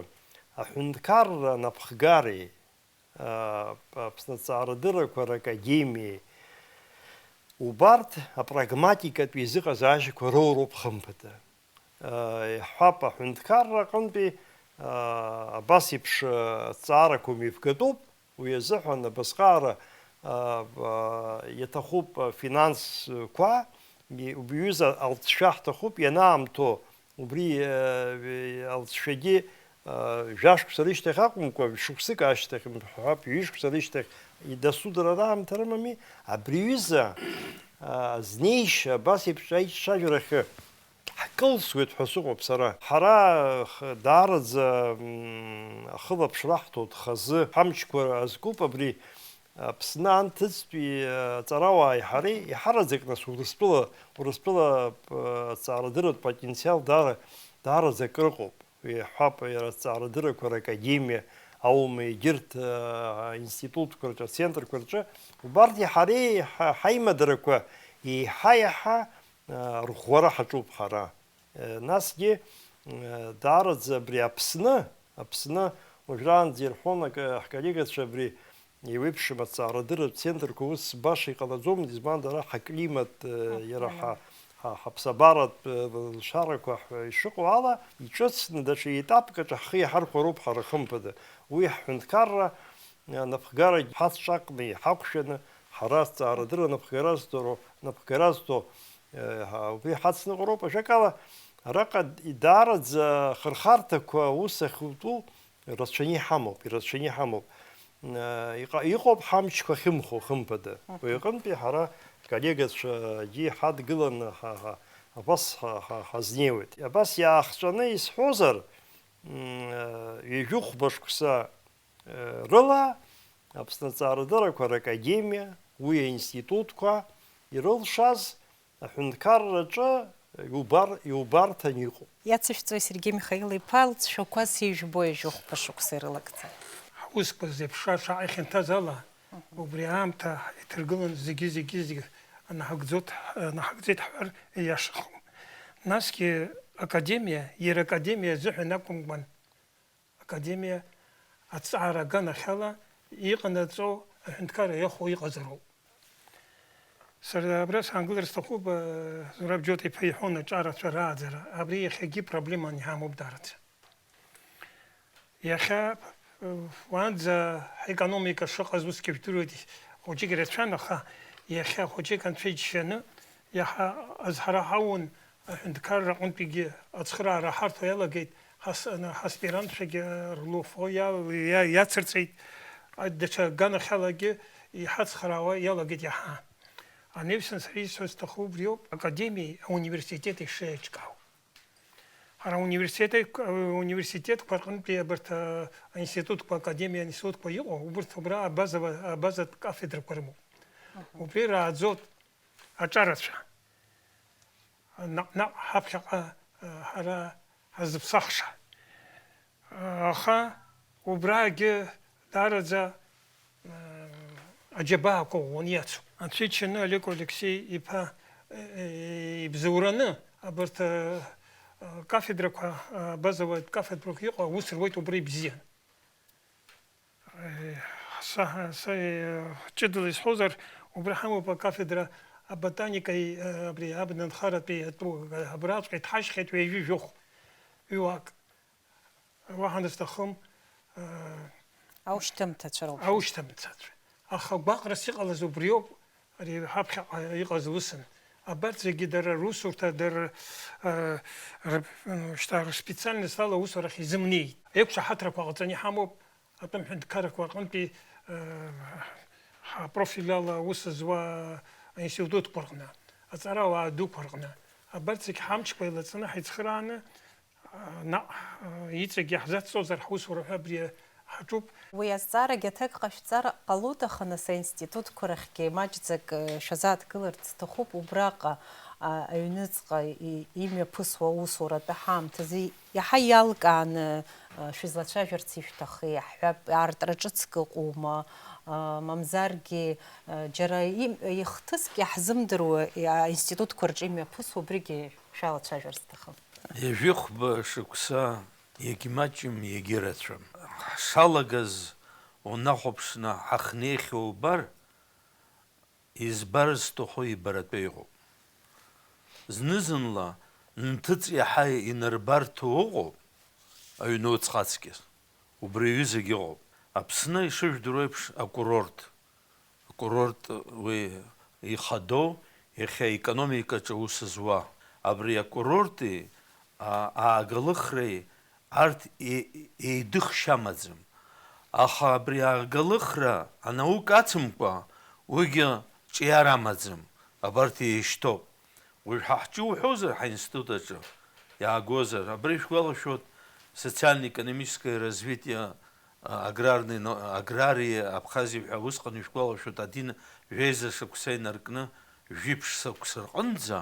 аҳәынҭқарра анапхгареи, а, Аԥсны аҭҵаарадыррақәа ракадемиеи, убарҭ апрагматикатә еизыҟазаашьақәа роуроуп, хымԥада. А, иаҳҳәап, аҳәынҭқарра аҟынтәи, а, абас еиԥш, а, аҭҵаарақәа мҩаԥгатәуп, уи азыҳәан абасҟаара, а, а, иаҭахуп, а, финансқәа, и-, убри аҩыза алҵшәа ҳҭахуп, ианаамҭоу убри, э, алҵшәагьы, э, жәашықәса рышьҭахь акәымкәа, шықәсык ашьҭахь, мҳәап, ҩышықәса рышьҭахь идасу дара раамҭа рымами, абри аҩыза, э, знеишьа абас еиԥш аицәажәарахьы ҳкылсуеит ҳәа сыҟоуп сара. Ҳара х-, даараӡа, м, ахылаԥшра ҳҭоит хазы, ҳамчқәа азкуп абри Аԥсны анҭыҵтәи, э, аҵарауааи ҳареи иҳараӡак, нас, Урыстәыла, Урыстәыла, э, аҭҵаарадырратә потенциал даара, даараӡа акыр ыҟоуп. Иаҳҳәап, иара аҭҵаарадыррақәа ракадемиа аума, егьырҭ, э, аинститутқәа рҿы, ацентрқәа рҿы, убарҭи ҳареи ҳа-, ҳаимадарақәа еиҳа-еиҳа, э, рӷәӷәара ҳаҿуп ҳара. Насгьы, даараӡа абри Аԥсны, Аԥсны, уажәраанӡа ирҳәон акы, ҳколлегацәа абри еиуеиԥшым аҭҵаарадырратә центрқәа ус баша иҟанаҵомызт, избан, дара ҳаклимат, иара ҳа, ҳа, ҳаԥсабаратә, лшарақәа ҳәа ишыҟоу ала, иҿыцны даҽа етапк аҿы ҳхы иаҳархәароуп ҳара, хымԥада. Уи ҳҳәынҭқарра, анапхгарагь ҳацҿакны иҳақәшәаны, ҳара аҭҵаарадырра напхгара зҭо-, напхгара зҭо, Еҳ, убри ҳацныҟәароуп. Ажәакала, араҟа даараӡа ахырхарҭақәа аус ахьутәу рацәаны иҳамоуп, ирацәаны иҳамоуп. Э, иҟа-, иҟоуп ҳамчқәа ахьымхо, хымԥада. Мгм. Уи аҟынтәи ҳара коллегацәагьы ҳадгыланы ҳа-, ҳа-, абас ҳа-, ҳа-, ҳазнеиуеит. Абас иаахҵәаны исҳәозар, м, э, ҩажәи хәба шықәса, э, рыла Аԥсны аҭҵаарадыррақәа ракадемиа, уи аинститутқәа ирылшаз аҳәынҭқарраҿы иубар-, иубарҭан иҟоуп. Иацышәҵои, Сергеи Михаил-иԥа, лҵшәақәа сижәбои, ҩажәи хәба шықәса ирылагӡа? Ҳусқәа зеиԥшраша ҳахьанҭаз ала, убри аамҭа иҭаргылан зегьы, зегьы, зегьы анаҳагӡот-, анаҳагӡеит ҳҳәар ииашахом. Насгьы академиа, иара академиа азыҳәан акәымкәан, академиа аҭҵаара аганахьала иҟанаҵо аҳәынҭқарра иахәо иҟазароуп. Сара абра саангылар сҭахуп, э, Зураб Џьоҭ-иԥа иҳәон аҿарацәа рааӡара. Абри иахьагьы проблеман иҳамоуп даараӡа. Иахьа, э, уаанӡа ҳекономика шыҟаз усгьы жәдыруеит, хәыҷык ирацәан, аха иахьа хәыҷык анцәа иџьшьаны иаҳа азҳара ҳауан. Аҳәынҭқарра аҟынтәигьы ацхыраара ҳарҭо иалагеит, ҳас-, ана-, ҳаспирантцәагьы рлофо иа-, иа-, иацырҵеит, а, даҽа аганахьалагьы иҳацхраауа иалагеит иаҳа. Ани еиԥш сара исҳәо сҭаху убриоуп, академиеи ауниверситети шеиҿкаау. Ҳара ауниверситети-, ауниверситетқәа рҟынтәи абарҭ, а, аинститутқәа, академиа аинститутқәа иҟоу, убырҭ убра абаза-, абазатә кафедрақәа рымоуп. Мгм. Убри рааӡоит аҿарацәа. Наҟ-наҟ ҳаԥхьаҟа, а, ҳара ҳазыԥсахша. Аха убраагьы даараӡа, а, аџьабаақәа ӷәӷәаны иацуп. Анцәа иџьшьаны Олег Алексеи-иԥа ибзоураны абарҭ, э, кафедрақәа, э, абазауеит кафедрақәа иҟоу аус руеит убра ибзиан. Э, са, са, э, ҷыдала исҳәозар, убра ҳамоуп акафедра аботаникаи, э, абри абна нхаратәи атәу, э, абраҵәҟьа иҭҳажьхьеит ҩажәи жәохә, ҩуак. Уаҳа дысҭахым, э, Аушьҭымҭацәа роуп. Аушьҭымҭацәа. Аха гәаҟрас иҟалаз убриоуп, ари ҳаԥхьаҟа иҟаз усын. Абарҭ зегьы дара русурҭа, дара, э, рып-, ну, шьҭа рспециальность ала аусурахь изымнеит. Еиқәшаҳаҭрақәа ҟаҵаны иҳамоуп атәым ҳәынҭқаррақәа рҟынтәи, э, ҳапрофиль ала аус зуа аинститутқәа рҟны, аҵарауаа дуқәа рҟны. Абарҭ зегь ҳамчқәа еилаҵаны ҳаицхырааны, наҟ, иҵегь иаҳзацҵозар ҳусура ҳәа абри ҳаҿуп. Уи азҵаарагьы аҭак ҟашәҵар ҟалоит, аха нас аинститутқәа рахьгьы маҷӡак, э, шәазааҭгыларц сҭахуп, убраҟа, а, аҩныҵҟа и-, имҩаԥысуа аусуратә ҳаамҭазы иаҳа иалкааны, э, шәызлацәажәарц ишәҭахи, ҳҳәап, аартра ҿыцк ыҟоума, а, мамзаргьы, э, џьара им-, ихҭыск иаҳзымдыруа, и-, аинститутқәа рҿы имҩаԥысуа, убригьы шәалацәажәарц сҭахым. Ҩажәихәба шықәса, иагьмаҷым, иагьырацәам. Ҳшалагаз унахәаԥшны ҳахнеихьоу убар, избар зҭаху ибаратәы иҟоуп. Зны-зынла нҭыҵ иаҳа инарбарҭоу ыҟоуп, аҩны уцҟацгьы. Убри аҩызагьы ыҟоуп. Аԥсны, ишыжәдыруа еиԥш, акурорт. Акурорт уи ихадоу, иахьа аекономикаҿы аус зуа. Абри акурорти, а, ааглыхреи арҭ е-, еидыхшьа амаӡам. Аха абри ааглыхра анаука ацымкәа, уигьы ҿиара амаӡам, абарҭ еишьҭоуп. Уажә ҳа ҳҿы уҳәозар, ҳаинститут аҿы иаагозар, абри шәгәалашәоит, социально-экономическое развитие, а, аграрный но-, аграрии Абхазии ҳәа усҟан ишәгәалашәоит, адин жәеиза шықәса инаркны жәиԥшь шықәса рҟынӡа,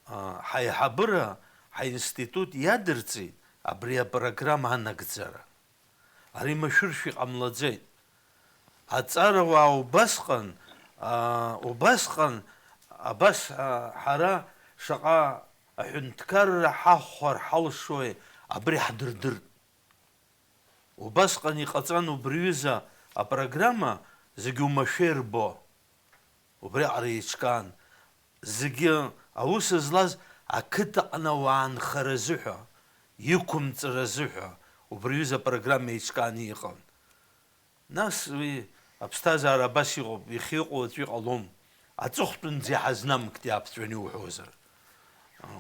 а, ҳаиҳабыра, ҳаинститут иадырҵеит абри апрограмма анагӡара. Ари машәыршәа иҟамлаӡеит. Аҵарауаа убасҟан, аа, убасҟан, абас, аа, ҳара шаҟа аҳәынҭқарра ҳахәар ҳалшои, абри ҳдырдырт. Убасҟан иҟаҵан убри ҩыза апрограмма, зегьы умашәа ирбо. Убриаҟара еиҿкаан. Зегьы аус злаз ақыҭаҟны ауаа нхара азыҳәа, иқәымҵара азыҳәа убри аҩыза апрограмма еиҿкааны иҟан. Нас уи аԥсҭазаара абас иҟоуп, иахьа иҟоу аӡәы иҟалом. Аҵыхәтәанӡа иҳазнамгт иааԥҵәаны иуҳәозар.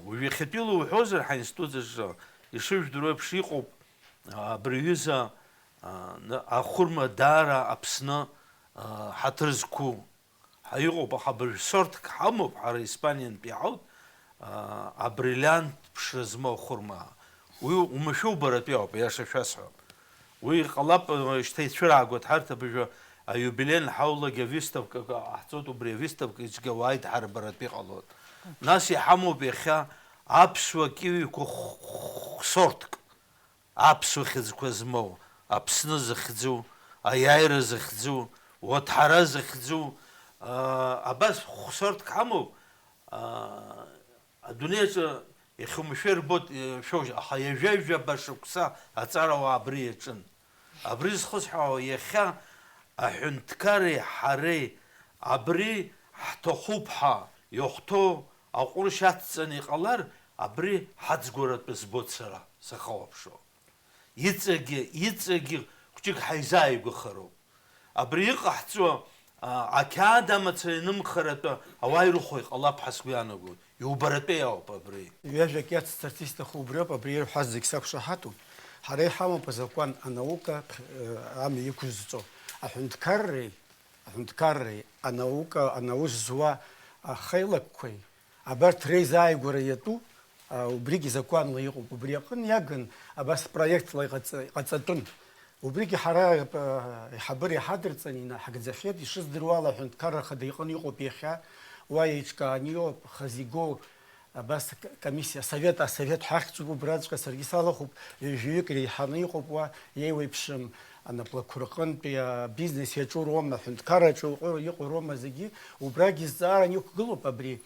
Уажә иахьатәиала уҳәозар, ҳаинститут аҿы ишыжәдыруа еиԥш иҟоуп, абри аҩыза, а, ахәырма даара Аԥсны, а, ҳаҭыр зқәу. Ҳа иҟоуп, аха абыржә сорҭк ҳамоуп, ҳара Испаниантәи ҳауп, аа, абриллиант ԥшра змоу ахәырма. Уи умашәа убаратәи ауп, аиаша шәасҳәап. Уи ҟалап, шьҭа ицәыраагоит, ҳарҭ абыржәы аиубилеин ҳаулагь авиставка ҟаҳҵоит, убри авиставка ицәгьа уааит, ҳара баратәи ҟалоит. Нас иҳамоуп иахьа аԥсуа киҩқәа хә-, хә-, хә-, сорҭк. Аԥсуа хьыӡқәа змоу, Аԥсны захьӡу, аиааира захьӡу, уаҭәҳара захьӡу, аа, абас хә-, сорҭк ҳамоуп, аа, адунеи аҿы иахьумшәа ирбоит, э, шәоужь, аха ҩажәа-ҩажәаба шықәса аҵарауаа абри иаҿын. Абри зхысҳәаауа, иахьа аҳәынҭқарреи ҳареи абри ҳҭахуп ҳәа иахәҭоу аҟәрышь ацҵаны иҟалар, абри ҳаӡгәаратәы збоит сара, сахауаԥшуа. Иҵегьы, иҵегьы хәҷык ҳаизааигәахароуп. Абри иҟаҳҵо, а, ақьаад амацара ианымхаратәы ауаа ирыхәо иҟалап ҳәа сгәы иаанагоит. Иубаратәеи ауп абри. Ҩажәак иацсҵарц исҭаху убриоуп, абри ирҳәаз зегь сақәшаҳаҭуп. Ҳара иҳамоуп азакәан, анаука, э, амҩа иқәызҵо. Аҳәынҭқарреи, аҳәынҭқарреи, анаука, анаус зуа ахеилакқәеи, абарҭ реизааигәара иатәу, а, убригь закәанла иҟоуп. Убри аҟын иагын абас проектла иҟаҵ-, иҟаҵатәын. Убригьы ҳара, а, иҳабыра иҳадырҵан инаҳагӡахьеит, ишыздыруа ала, аҳәынҭқарра хада иҟны иҟоуп иахьа, уа еиҿкааны иҟоуп, хазы игоу, абас к-, комиссиа, асовет, асовет ҳәа ахьӡуп убраҵәҟьа, саргьы салахәуп, ҩажәаҩык иреиҳаны иҟоуп уа, иеиуеиԥшым анаплакқәа рҟынтәи, а, бизнес иаҿу роума, аҳәынҭқарраҿы иҟоу, иҟоу роума зегьы, убрагь зҵааран иқәгылоуп абри.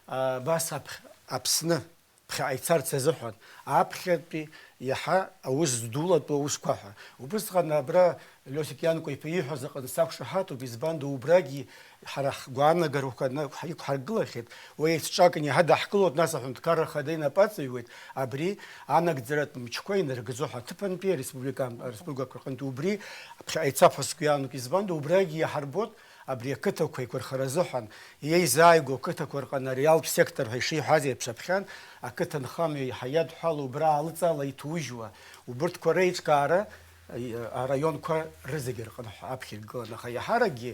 Абас аԥхьа, Аԥсны ԥхьаҟа ицарц азыҳәан, аԥхьатәи иаҳа аус здулатәу аусқәа ҳәа. Убысҟан абра Лиосик Ианкәа-иԥа ииҳәаз аҟны сақәшаҳаҭуп, избанда убрагьы ҳара ҳгәаанагарақәа на-, иқәҳаргылахьеит, уи еицҿакны иҳадаҳкылоит, нас аҳәынҭқарра ахада инапы аҵаҩуеит, абри анагӡаратә мчқәа инаргӡо ҳаҭыԥантәи ареспублика-, ареспубликақәа рҟынтә убри ԥхьаҟа ицап ҳәа сгәы иаанагоит, избанда убрагьы иаҳарбоит, абри ақыҭақәа еиқәырхара азыҳәан, иеизааигәоу ақыҭақәа рҟны ареалтә сектор ҳәа ишиҳәаз еиԥш аԥхьан, ақыҭанхамҩа еиҳа иадҳәалоу убра аалыҵала иҭужьуа, убырҭқәа реиҿкаара, и-, араионқәа рызегьы рҟны ҳәа аԥхьа иргылан, аха иаҳаракгьы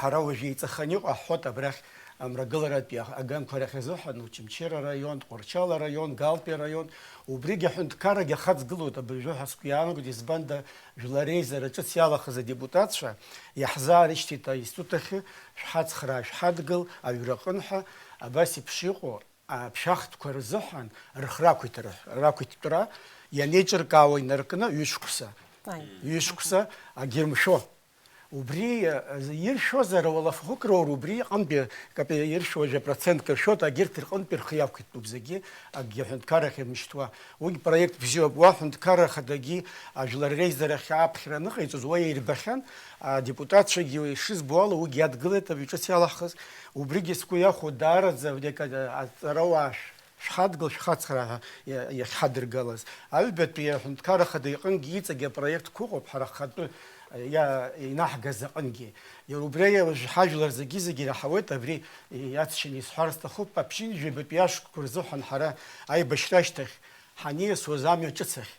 ҳара уажә еиҵаханы иҟоу ҳҳәоит абрахь амрагыларатәи аганқәа рахь азыҳәан, Очамчыра араион, Тҟәарчал араион, Галтәи араион, убригьы аҳәынҭқаррагьы ахаҵгылоит абыржәы ҳәа сгәы иаанагоит, избанда, Жәлар реизара ҿыц иалахаз адепутатцәа иаҳзаарышьҭит аинститут ахьы, шәҳацхраа, шәҳадгыл аҩраҟын ҳәа, абас еиԥш иҟоу аԥшахтәқәа рзыҳәан рхы рақәиҭра, рақәиҭтәра ианеиҿыркаауа инаркны ҩышықәса, Аи. ҩышықәса агьырмшәо. Убри, э, иршәозар, ауалафахәык роур, убри аҟынтәи капе-, иршәуа жәа процентк ршәоит, агьырҭ рҟынтәи рхы иақәиҭтәуп зегьы, акгьы аҳәынҭқаррахь ирмышьҭуа. Уигь проект бзиоуп, уа аҳәынҭқарра ахадагьы ажәлар реизарахь аԥхьара аныҟаиҵоз уа ирбахьан, адепутатцәагьы ишызбо ала уигь иадгылеит абри ҿыц иалаҳхыз. Убригьы сгәы иахәо даараӡа абри ак-, аҵарауаа шә-, шәҳадгыл, шәхацхраа ҳәа иа-, иахьҳадыргалаз. Аҩбатәи аҳәынҭқарра ахада иҟынгьы иҵегь апроектқәа ыҟоуп, ҳара ҳхатәы иа-, инаҳгаз аҟынгьы. Иара убри аиаша ҳажәлар зегьы-зегьы ираҳауеит, абри иацшьаны исҳәар сҭахуп, аԥшьынҩажәи жәабатәи ашықәсқәа рзыҳәан ҳара аибашьра ашьҭахь ҳаниасуаз амҩа ҿыц ахь.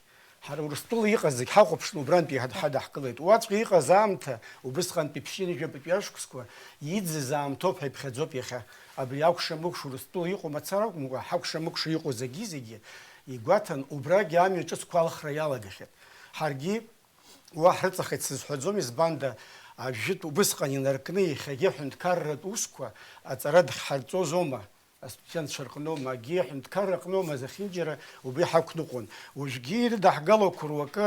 Ҳара Урыстәыла иҟаз зегь ҳахәаԥшны убрантәи ҳад-, ҳадаҳкылеит. Уаҵәҟьа иҟаз аамҭа, убысҟантәи ԥшьынҩажәи жәабатәи ашықәсқәа иӡыз аамҭоуп ҳәа иԥхьаӡоуп иахьа. Абри акәша-мыкәша Урыстәыла иҟоу мацара акәымкәа, ҳакәша-мыкәша иҟоу зегьы-зегьы игәаҭан, убрагьы амҩа ҿыцқәа алхра иалагахьеит. Ҳаргьы уа ҳрыҵахеит сызҳәаӡом, избанда, ажәытә убысҟан инаркны иахьагьы аҳәынҭқарратә усқәа аҵара дхҳарҵозома, астудентцәа рҟноума, акгьы аҳәынҭқарра аҟноума, зехьынџьара убри ҳақәныҟәон. Уажәгьы ирыдаҳгалақәоу руакы,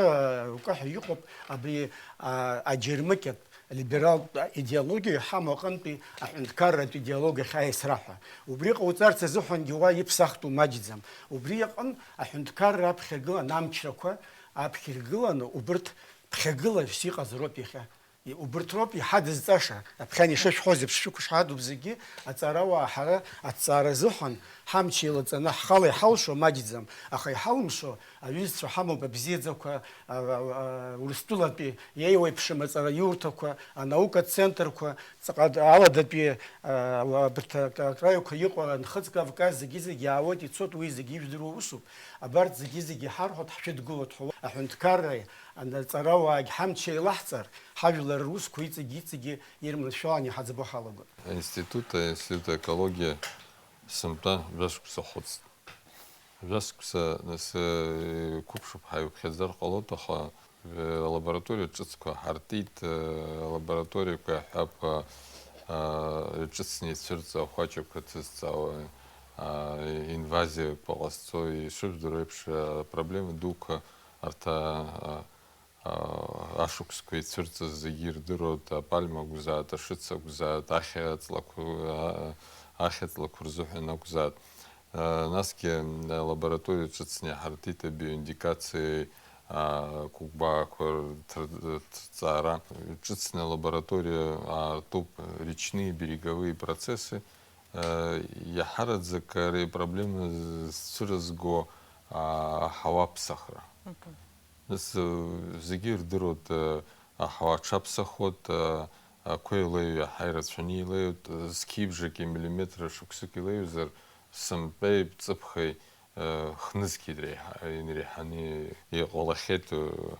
руакы ҳәа иҟоуп абри, а, аџьармыкьатә либералтә идеологиа иҳамоу аҟынтәи аҳәынҭқарратә идеологиа ахь аиасра ҳәа. Убри ҟауҵарц азыҳәангьы уа иԥсахтәу маҷӡам. Убри иҟын аҳәынҭқарра аԥхьагылан амчрақәа, аԥхьа иргыланы убырҭ ԥхьагыларас иҟаз роуп иахьа. И-, убырҭ роуп иҳадызҵаша. Аԥхьан ишышәҳәоз еиԥш, шәықәшаҳаҭуп зегьы, аҵарауаа ҳара аҭҵаара азыҳәан ҳамч еилаҵаны ҳхала иҳалшо маҷӡам, аха иҳалымшо аҩызцәа ҳамоуп абзиаӡақәа, а, а, а, Урыстәылатәи иеиуеиԥшым аҵараиурҭақәа, анаукатә центрқәа, ҵаҟа аладатәи, а, абарҭ ак-, акраиқәа иҟоу анхыҵ Кавказ зегьы-зегьы иаауеит, ицоит, уи зегьы ижәдыруа усуп. Абарҭ зегьы-зегьы иҳарҳәоит, ҳшәыдгылоит ҳәа. Аҳәынҭқарра анаҵарауаагь ҳамч еилаҳҵар, ҳажәлар русқәа иҵегь-иҵегьы ирманшәалан иҳаӡбо ҳалагоит. Аинститут, аинститут аекологиа сынтәа жәашықәса хәыцт. Жәашықәса нас, э, қәыԥшуп ҳәа иуԥхьаӡар ҟалоит, аха, э, алабораториа ҿыцқәа ҳартит, э, алабораториақәа иаҳҳәап, э, э, ҿыцны ицәырҵуа ахәаҷақәа ҭызҵаауа, э, инвазиақәа ҟазҵо, ишыжәдыруа еиԥш, э, проблема дуқәа арҭ, э, ашықәсқәа ицәырҵыз зегьы ирдыруеит, апальма акәзааит, ашыц акәзааит, ахьа ҵлақәа, а-, ахьа ҵлақәа рзыҳәан акәзааит. А, насгьы, а, лабораториа ҿыцны иҳарҭеит абиоиндикациеи, а, қәыкәбаақәа рҭыр-, рҭҵаара. Ҿыцны алабораториа аартуп речные береговые процессы. Э, иаҳараӡак ари апроблема зцәырызго, а, аҳауа аԥсахра. Мгм. Нас, э, зегьы ирдыруеит, э, аҳауа аҽаԥсахуеит, э, ақәа илеиу иаҳа ирацәаны илеиуеит, э, зқьи бжаки миллиметр шықәсык илеиузар, сымтәеи ҵыԥхеи, э, хнызқьи иреиҳа-, инреиҳаны иҟалахьеит, э,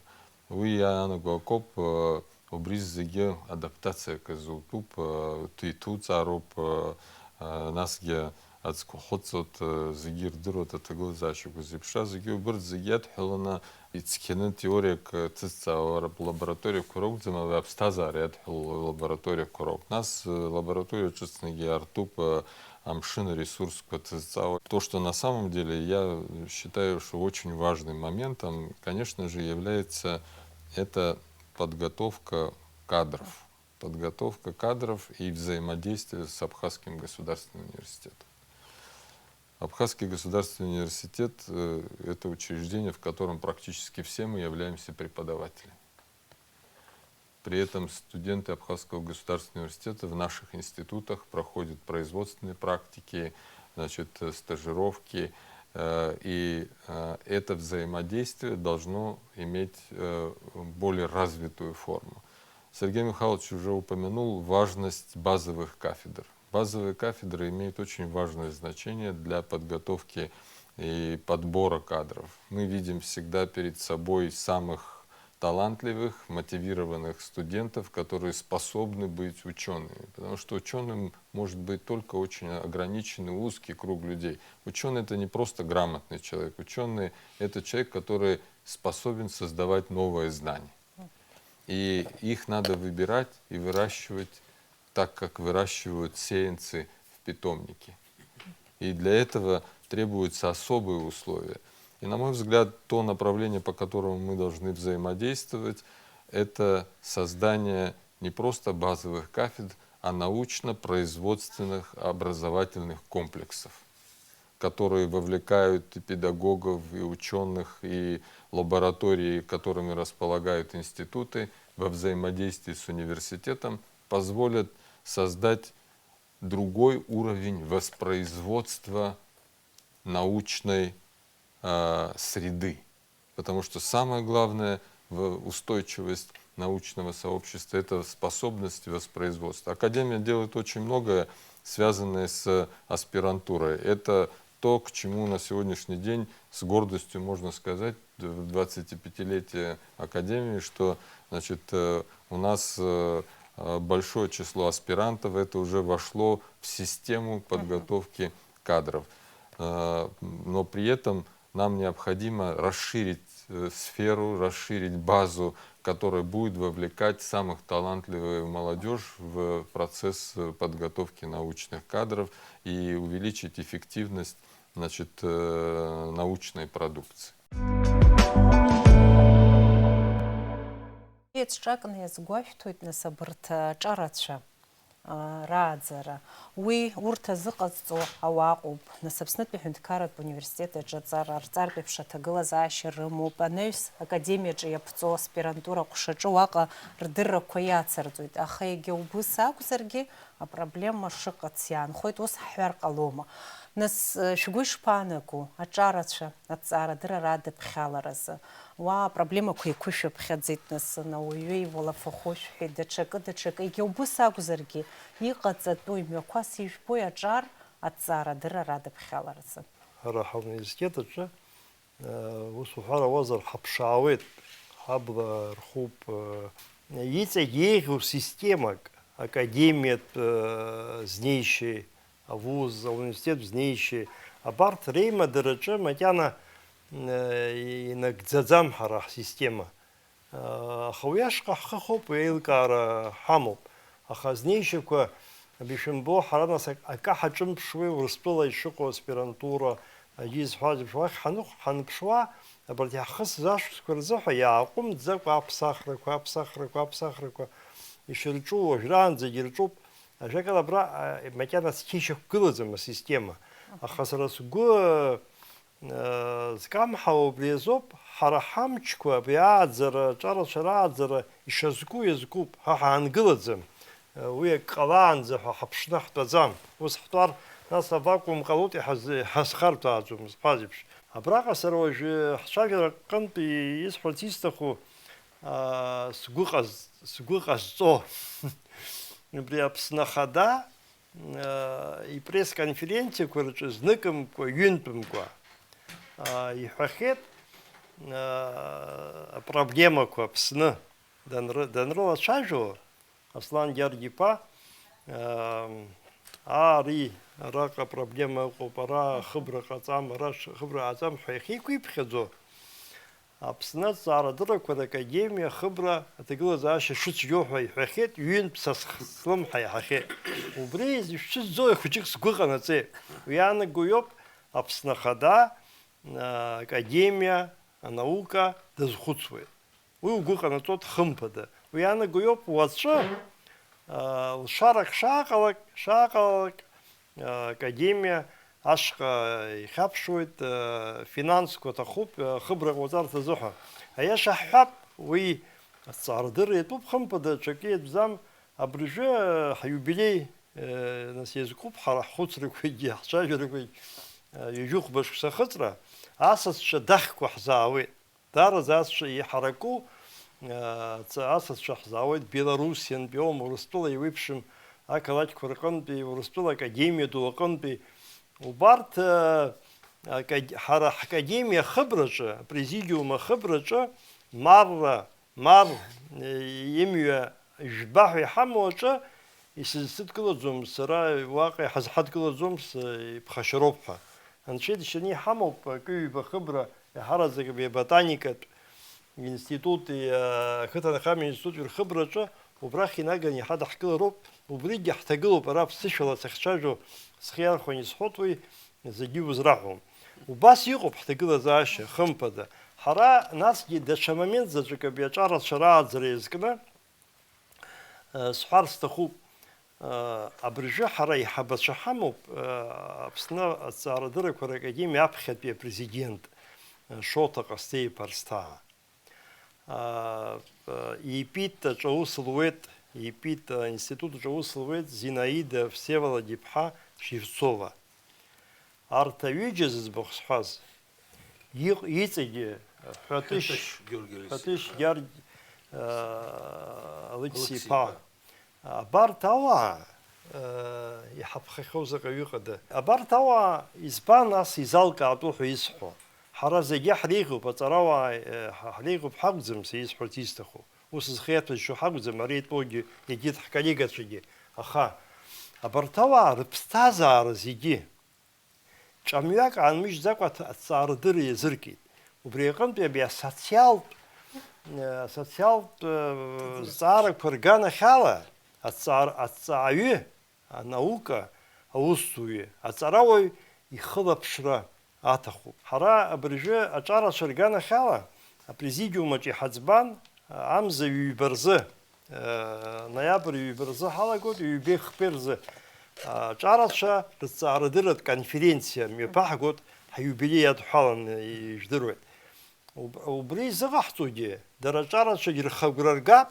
Уи иаанаго акоуп, э, убри зегьы адаптациа акы зутәуп, э, иҭуҵаароуп, э, э, насгьы аӡқәа хәыцуеит, э, зегьы ирдыруеит аҭагылазаашьақәа зеиԥшра, зегьы убырҭ зегьы иадҳәаланы ицқьаны теориак, э, ҭызҵаауа лабораториақәа ракәӡам, абри аԥсҭазаара иадҳәалоу лабораториақәа роуп. Нас, э, лабораториа ҿыцнагьы иаартуп, э, амшын ресурсқәа ҭызҵаауа. То, что на самом деле я считаю, что очень важным моментом, конечно же, является это подготовка кадров. Подготовка кадров и взаимодействие с Абхазским государственным университетом. Абхазский государственный университет, э, это учреждение, в котором практически все мы являемся преподавателями. При этом студенты Абхазского государственного университета в наших институтах проходят производственные практики, значит, э, стажировки, э, и, э, это взаимодействие должно иметь, э, более развитую форму. Сергей Михайлович уже упомянул важность базовых кафедр. Базовые кафедры имеют очень важное значение для подготовки и подбора кадров. Мы видим всегда перед собой самых талантливых, мотивированных студентов, которые способны быть учёными. Потому что учёным может быть только очень ограниченный, узкий круг людей. Учёный — это не просто грамотный человек. Учёный — это человек, который способен создавать новые знания. И их надо выбирать и выращивать так, как выращивают сеянцы в питомнике. И для этого требуются особые условия. И, на мой взгляд, то направление, по которому мы должны взаимодействовать, это создание не просто базовых кафедр, а научно-производственных образовательных комплексов, которые вовлекают и педагогов, и учёных, и лаборатории, которыми располагают институты, во взаимодействии с университетом, позволят создать другой уровень воспроизводства научной, э, среды. Потому что самое главное в устойчивость научного сообщества — это способность воспроизводства. Академия делает очень многое, связанное с аспирантурой. Это то, к чему на сегодняшний день с гордостью можно сказать, в двадцатипятилетие Академии, что, значит, э, у нас, э, э, большое число аспирантов, это уже вошло в систему подготовки кадров. Э, но при этом нам необходимо расширить, э, сферу, расширить базу, которая будет вовлекать самых талантливую молодёжь в процесс, э, подготовки научных кадров и увеличить эффективность, значит, э, научной продукции. Еҵәҵәакны иазгәашәҭоит, нас, абарҭ аҿарацәа, а, рааӡара. Уи урҭ азыҟазҵо ауаа ыҟоуп. Нас Аԥснытәи аҳәынҭқарратә университет аҿы аҵара, арҵаратә еиԥш аҭагылазаашьа рымоуп. Анаҩс академиаҿы иаԥҵоу аспирантура аҟәшаҿы уаҟа рдыррақәа иацырҵоит. Аха егьа убыс акәзаргьы, апроблема шыҟац иаанхоит, ус ҳҳәар ҟалома? Нас, э, шәгәы ишԥаанаго, аҿарацәа, аҭҵаарадырра радыԥхьаларазы? Уа апроблемақәа еиқәышәыԥхьаӡеит, нас, ауаҩы иуалафахәы шәҳәеит, даҽакы, даҽакы, егьа убыс акәзаргьы, иҟаҵатәу имҩақәас ижәбои аҿар аҭҵаарадырра радыԥхьаларазы? Ҳара ҳауниверситет аҿы, э, ус уҳәар ауазар, ҳаԥшаауеит, ҳабла рхуп, э, иҵегь еиӷьу системак, академиатә, э, знеишьеи, авуз, ауниверситет знеишьеи, абарҭ реимадараҿы макьана, э, инагӡаӡам ҳара ҳсистема. Аха уи ашҟа ҳхы хоуп, уи аилкаара ҳамоуп. Аха азнеишьақәа, абри шәымбо, ҳара нас ак-, акы ҳаҿымԥшуеи, Урыстәыла ишыҟоу аспирантура, егьи зҳәаз еиԥш, уахь ҳаных-, ҳаныԥшуа, абарҭ иаҳхысыз ашықәсқәа рзыҳәа иааҟәымҵӡакәа аԥсахрақәа, аԥсахрақәа, аԥсахрақәа ишырҿу, уажәраанӡагьы ирҿуп. Ажәакала, абра, а, макьана цқьа ишьақәгылаӡам асистема. Аха сара сгәы Э, зкамҳауа убри азоуп, ҳара ҳамчқәа, абри ааӡара, аҿарацәа рааӡара ишазку иазкуп, ҳа ҳаангылаӡам. Э, уи ак ҟалаанӡа ҳәа ҳаԥшны ҳтәаӡам. Ус ҳтәар, нас авакуум ҟалоит, иҳаз-, иҳазхарҭәааӡом, зҳәаз еиԥш. Абраҟа сара уажәы ҳцәажәара аҟынтә исҳәарц исҭаху, аа, сгәы ҟаз-, сгәы ҟазҵо. Убри Аԥсны Ахада, э, ипресс-конференциақәа рҿы зныкымкәа, ҩынтәымкәа, э, иҳәахьеит, э, апроблемақәа Аԥсны данры-, данрылацәажәо, Аслан Гьаргь-иԥа, э, аари, араҟа апроблема ыҟоуп, ара хыбра ҟаҵам, ара ш-, хыбра ҟаҵам ҳәа иахьеиқәиԥхьаӡо, Аԥсны аҭҵаарадыррақәа ракадемиа ахыбра аҭагылазаашьа шыцәгьоу ҳәа иҳәахьеит, ҩынтә са сх-, слымҳа иаҳахьеит. Убри изышәцәыӡӡои хәыҷык сгәы ҟанаҵеит. Уи аанаго иоуп Аԥсны Ахада, а, академиа, анаука дазхәыцуеит. Уи угәы ҟанаҵоит, хымԥада. Уи аанаго иоуп уаҵәы, а, лшарак шааҟалак, шааҟалалак, а, академиа Ашҟа ихьаԥшуеит, финансқәа аҭахуп, ахыбра ҟауҵарц азыҳәа. Аиаша ҳҳәап, уи азҵаарадырра иатәуп, хымԥада, ҽакы иатәӡам. Абыржәы ҳиубилеи, нас, иазкуп ҳара ҳхәыцрақәагьы, ҳцәажәарақәагь, ҩажәи хәба шықәса ахыҵра, асасцәа дахьқәа ҳзаауеит. Даараӡа асцәа иҳараку, ца-, асасцәа ҳзаауеит Белоруссиантәи аума, Урыстәыла еиуеиԥшым ақалақьқәа рҟынтәи, Урыстәыла академиа ду аҟынтәи. Убарҭ, акад-, ҳара ҳакадемиа ахыбраҿы, апрезидиум ахыбраҿы, марра, мар, имҩа жәба ҳәа иҳамоу аҿы исызсыдкылаӡом, сара уаҟа иҳазҳадкылаӡом, с-, иԥхашьароуп ҳәа. Анцәа иџьшьаны иҳамоуп акы-ҩба хыбра, иаҳараӡак абри аботаникатә институти, ақыҭанхамҩа институти рхыбраҿы, убрахь инаганы иҳадаҳкылароуп, убригьы ҳҭагылоуп, ара ԥсышәала сахьцәажәо схы иархәаны исҳәоит уи, зегьы узраҳәом. Убас иҟоуп ҳҭагылазаашьа, хымԥада. Ҳара насгьы даҽа момент заҵәык абри аҿарацәа рааӡара иазкны, Сҳәар сҭахуп, абыржәы ҳара аиҳабацәа ҳамоуп, Аԥсны аҭҵаарадыррақәа ракадемиа аԥхьатәи апрезидент, Шоҭа Ҟасҭеи-иԥа Арсҭаа. Ипит аҿы аус луеит, ипит аинститут аҿы аус луеит Зинаида Всеволод-иԥҳа Шевцова. Арҭ аҩыџьа зыӡбахә сҳәаз, иҟ-, иҵегьы Ҳәатышь, Ҳәатышь Георги Алықьса-иԥа. Ҳәатышь Георги, э, Алықьса-иԥа. Алықьса-иԥа. Абарҭ ауаа, э, иҳаԥхахьоу заҟаҩы ыҟада? Абарҭ ауаа избан ас изалкаатәу ҳәа исҳәо? Ҳара зегьы ҳреиӷьуп, аҵарауаа, э, ҳ-, ҳреиӷьуп ҳакәӡам, са исҳәарц исҭаху. Ус зхы иаҭәазшьо ҳакәӡам, ари итәоугьы, егьырҭ ҳколлегацәагьы. Аха абарҭ ауаа рыԥсҭазаара зегьы ҿамҩак аанмыжьӡакәа аҭ-, аҭҵаарадырра иазыркит. Убри аҟынтәи абри асоциалтә, э, асоциалтә, э, зҵаарақәа рганахьала аҭҵаар-, аҭҵааҩы, анаука аусзуҩы, аҵарауаҩ ихылаԥшра аҭахуп. Ҳара абыржәы аҿарацәа рганахьала апрезидиумаҿ иҳаӡбан, амза ҩба рзы, ноиабр ҩба рзы ҳалагоит, ҩбеи хԥеи рзы аҿарацәа рыҭҵаарадырратә конференциа мҩаԥаҳгоит, ҳиубилеи иадҳәаланы ижәдыруеит. Уб-, убри изыҟаҳҵогьы, дара аҿарацәагь рхы агәра ргап,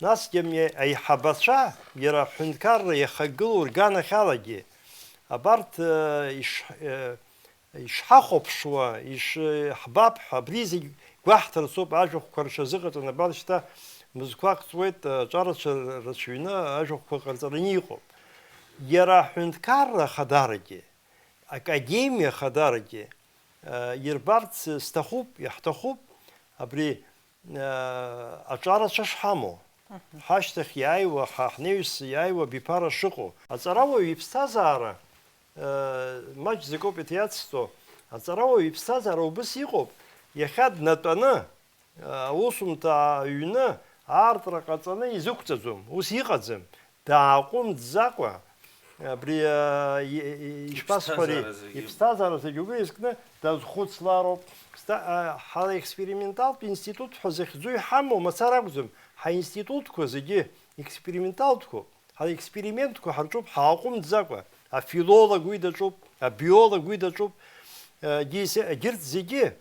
насгьы ами аиҳабацәа, иара аҳәынҭқарра иахагылоу рганахьалагьы, абарҭ, э, иш-, э, ишҳахәаԥшуа, иш-, ҳбап ҳәа, абри зегь гәаҳҭарц ауп, ажәахәқәа рҽазыҟаҵаны, абар шьҭа мызқәак ҵуеит, аҿарацәа рацәаҩны ажәахәқәа ҟарҵараны иҟоуп. Иара аҳәынҭқарра ахадарагьы, академиа ахадарагьы, э, ирбарц сҭахуп, иаҳҭахуп абри, э, аҿарацәа шҳамоу. Мгм. Ҳашьҭахь иааиуа, ҳа-, ҳнаҩс иааиуа абиԥара шыҟоу. Аҵарауаҩ иԥсҭазаара, э, маҷӡак ауп иҭиацҵо. Аҵарауаҩ иԥсҭазаара убыс иҟоуп, иахьа днатәаны, аусумҭа аҩны аартра ҟаҵаны изықәҵаӡом, ус иҟаӡам. Дааҟәымҵӡакәа, абри, а, и-, и-, ишԥасҳәари, иԥсҭазаара зегьы, иԥсҭазаара зегьы угәы иазкны дазхәыцлароуп. Кста-, а, ҳара експерименталтә институт ҳәа захьӡу иҳамоу мацара акәӡам, ҳаинститутқәа зегьы експерименталтәқәоуп. Ҳара експериментқәа ҳарҿуп ҳааҟәымҵӡакәа, афилолог уи даҿуп, абиолог уи даҿуп, а, егьи-, егьырҭ зегьы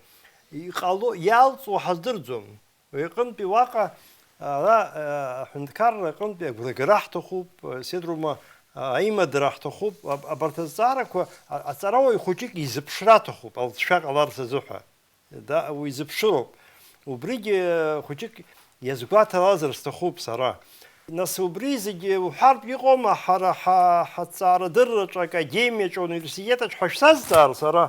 иҟало, иалҵуа ҳаздырӡом. Уи аҟынтәи уаҟа, ара, а, аҳәынҭқарра аҟынтәи агәрагара ҳҭахуп, а, седрума, а, аимадара ҳҭахуп, аб-, абарҭ азҵаарақәа, а, аҵарауаҩ хәыҷык изыԥшра аҭахуп, алҵшәа ҟаларц азыҳәа. Да, уи зыԥшыроуп. Убригьы, а, хәыҷык иазгәаҭалазар сҭахуп сара. Нас убри зегьы уҳәартә иҟоума, ҳара ҳа-, ҳаҭҵаарадырраҿы, академиаҿы, ауниверситетаҿ ҳәа шәсазҵаар сара?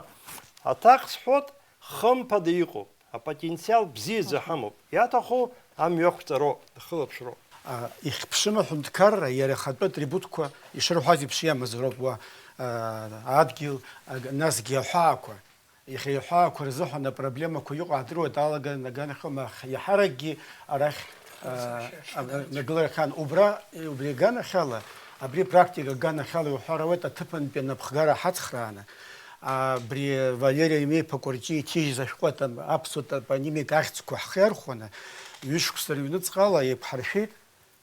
Аҭак сҳәот, хымԥада иҟоуп. Апотенциал бзиаӡа ҳамоуп. Иаҭаху амҩа ақәҵароуп, ахылаԥшроуп. А, ихьԥшым аҳәынҭқарра иара ихатәы атрибутқәа ишырҳәаз еиԥш иамазароуп уа, а, адгьыл, аг-, насгьы аҳәаақәа. Иахьа иҳәаақәа рзыҳәан апроблемақәа иҟоу аадыруеит, алаган, аганахьала, аха иаҳаракгьы арахь, а, а, нагыларахьан. Убра, убри аганахьала, абри практика аганахьала иуҳәар ауеит, аҭыԥантәи анапхгара ҳацхрааны, абри Валери Ремеи-иԥа Кәарҷиа иҭижьыз ашәҟәы атом-, аԥсуа топонимик ахьӡқәа ҳхы иархәаны, ҩышықәса рыҩныҵҟала еиқәҳаршәеит,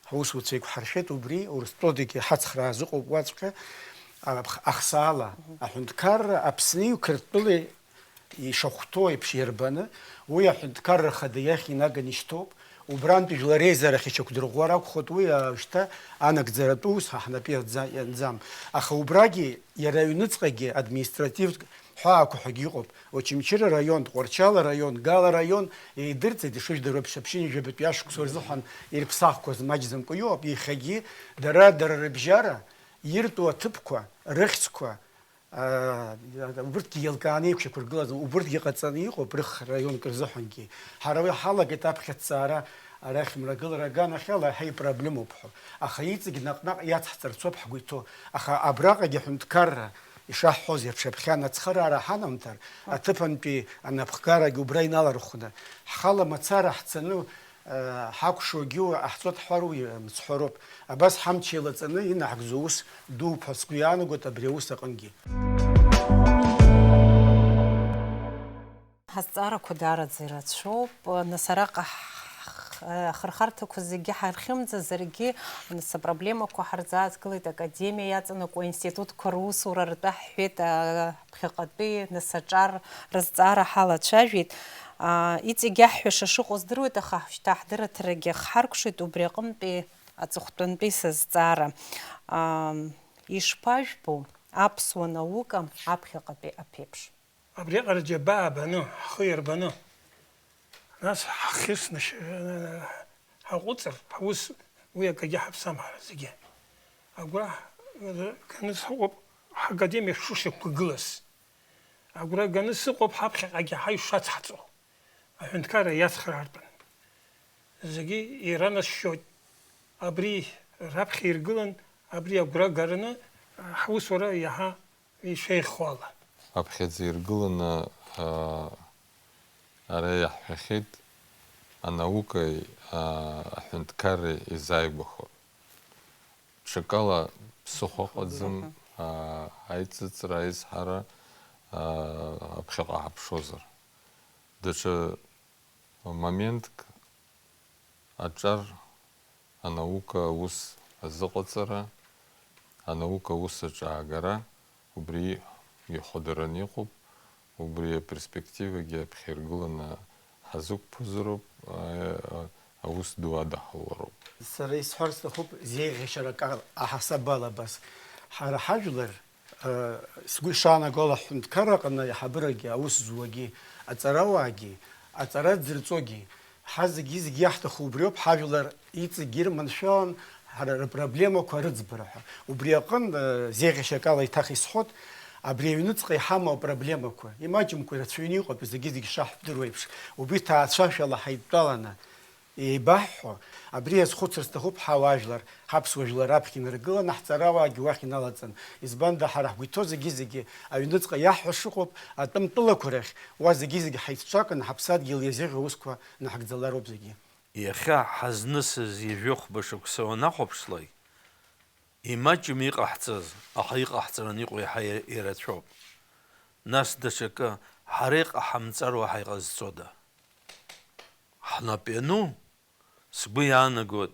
ҳаусуцәа еиқәҳаршәеит, убри Урыстәыладагьы ҳацхраа азыҟоуп уаҵәҟьа. Ахсаала аҳәынҭқарра Аԥсни Қырҭтәылеи ишахәҭоу еиԥш иарбаны, уи аҳәынҭқарра хада иахь инаганы ишьҭоуп. Убрантәи жәлар реизарахь иҽақәдырӷәӷәар акәхоит, уи шьҭа анагӡаратә ус ҳа ҳнапы ианӡа-, ианӡам. Аха убрагьы иара аҩныҵҟагьы административтә ҳәаақәа ҳәагьы иҟоуп. Очамчыра раион, Тҟәарчал араион, Гал араион еидырҵеит, ишыжәдыруа еиԥш, аԥшьынҩажәабатәи ашықәсқәа рзыҳәан ирыԥсахқәаз маҷӡамкәа иоуп, иахьагьы дара, дара рыбжьара иртәу аҭыԥқәа, рыхьӡқәа, аа, убырҭгьы еилкааны еиқәшьақәыргылаӡом, убырҭгьы ҟаҵаны иҟоуп, рыхра раионк рзыҳәангьы. Ҳара уи ҳалагеит аԥхьа аҭҵаара, арахь мрагылара аганахьала иаҳа ипроблемоуп ҳәа. Аха иҵегь наҟ-наҟ иацҳҵарц ауп ҳгәы иҭоу. Аха абраҟагьы аҳәынҭқарра, ишаҳҳәоз еиԥш, аԥхьан ацхыраара ҳанамҭар, аҭыԥантәи анапхгарагьы убра иналархәны, ҳхала мацара ҳцаны, э, ҳакәшогьы уа ҟаҳҵоит ҳҳәар, уи, э, мцҳәароуп. Абас ҳамч еилаҵаны инаҳгӡо ус дууп ҳәа сгәы иаанагоит абри аус аҟынгьы. Ҳазҵаарақәа даараӡа ирацәоуп. Нас араҟа ҳ-, х-, ахырхарҭақәа зегьы ҳархьымӡазаргьы, нас апроблемақәа ҳарзааҭгылеит, академиа иаҵанакуа аинститутқәа русура ртәы ҳҳәеит, а, ԥхьаҟатәи, нас аҿар рызҵаара ҳалацәажәеит. А, иҵегь аҳәаша шыҟоу здыруеит, аха шьҭа ҳдырраҭарагьы хҳаркәшоит убри аҟынтәи аҵыхәтәантәи сазҵаара. А, ишԥажәбо аԥсуа наука аԥхьаҟатәи аԥеиԥш? Абриаҟара џьабаа баны, ҳхы иарбаны, нас ҳхьысны ш-, ҳаҟәыҵыр, ҳус уи акагьы ҳаԥсам ҳара зегьы. Агәра ганы сыҟоуп ҳакадемиа шышықәгылаз. Агәра ганы сыҟоуп ҳаԥхьаҟагьы ҳаишацҳҵо, аҳәынҭқарра иацхраартәын. Зегьы иранашьшьоит. Абри раԥхьа иргылан, абри агәра гараны ҳусура иаҳа ишеиӷьхо ала. Аԥхьаӡа иргыланы, аа, ара иаҳҳәахьеит анаукеи, аа, аҳәынҭқарреи изааигәахо. Ҽакала ԥсыхәа ыҟаӡам, аа, аиҵыҵра, аизҳара, аа, аԥхьаҟа ҳаԥшозар. Даҽа моментк аҿар, анаука аус азыҟаҵара, анаука аус аҿаагара, убри ихәадараны иҟоуп, убри аперспективагьы аԥхьа иргыланы ҳазықәԥозароуп, а-, а-, аус ду адаҳулароуп. Сара исҳәар сҭахуп, зеиӷьашьарак аҳасабала абас. Ҳара ҳажәлар, Сгәы ишаанаго ала, ҳҳәынҭқарра аҟны аиҳабырагьы, аус зуагьы, аҵарауаагьы, аҵара дзырҵогьы, ҳа зегьы-зегьы иаҳҭаху убриоуп, ҳажәлар иҵегьы ирманшәалан ҳара рыпроблемақәа рыӡбара ҳәа. Убри аҟын, э, зеиӷьашьак ала еиҭах исҳәот, абри аҩныҵҟа иҳамоу апроблемақәа, имаҷымкәа ирацәаҩны иҟоуп, зегьы-зегьы шаҳдыруа еиԥш, убри ҭаацәашәала ҳаидтәаланы, еибаҳҳәо, абри иазхәыцыр сҭахуп ҳауаажәлар, ҳаԥсуа жәлар раԥхьа инаргыланы, ҳҵарауаагьы уахь иналаҵаны. Избанда, ҳара ҳгәы иҭоу зегьы-зегьы аҩныҵҟа иаҳҳәо шыҟоуп, атәымтәылақәа рахь, уа зегьы-зегьы ҳаицҿакын, ҳаԥсадгьыл иазыӷьу аусқәа наҳагӡалароуп зегьы. Иахьа ҳазнысыз ҩажәихәба шықәса уанахәаԥшлак, имаҷым иҟаҳҵаз, аха иҟаҳҵаран иҟоу иаҳа ирацәоуп. Нас даҽакы, ҳара иҟаҳамҵар уаҳа иҟазҵода? Ҳнап иану, сгәы иаанагоит,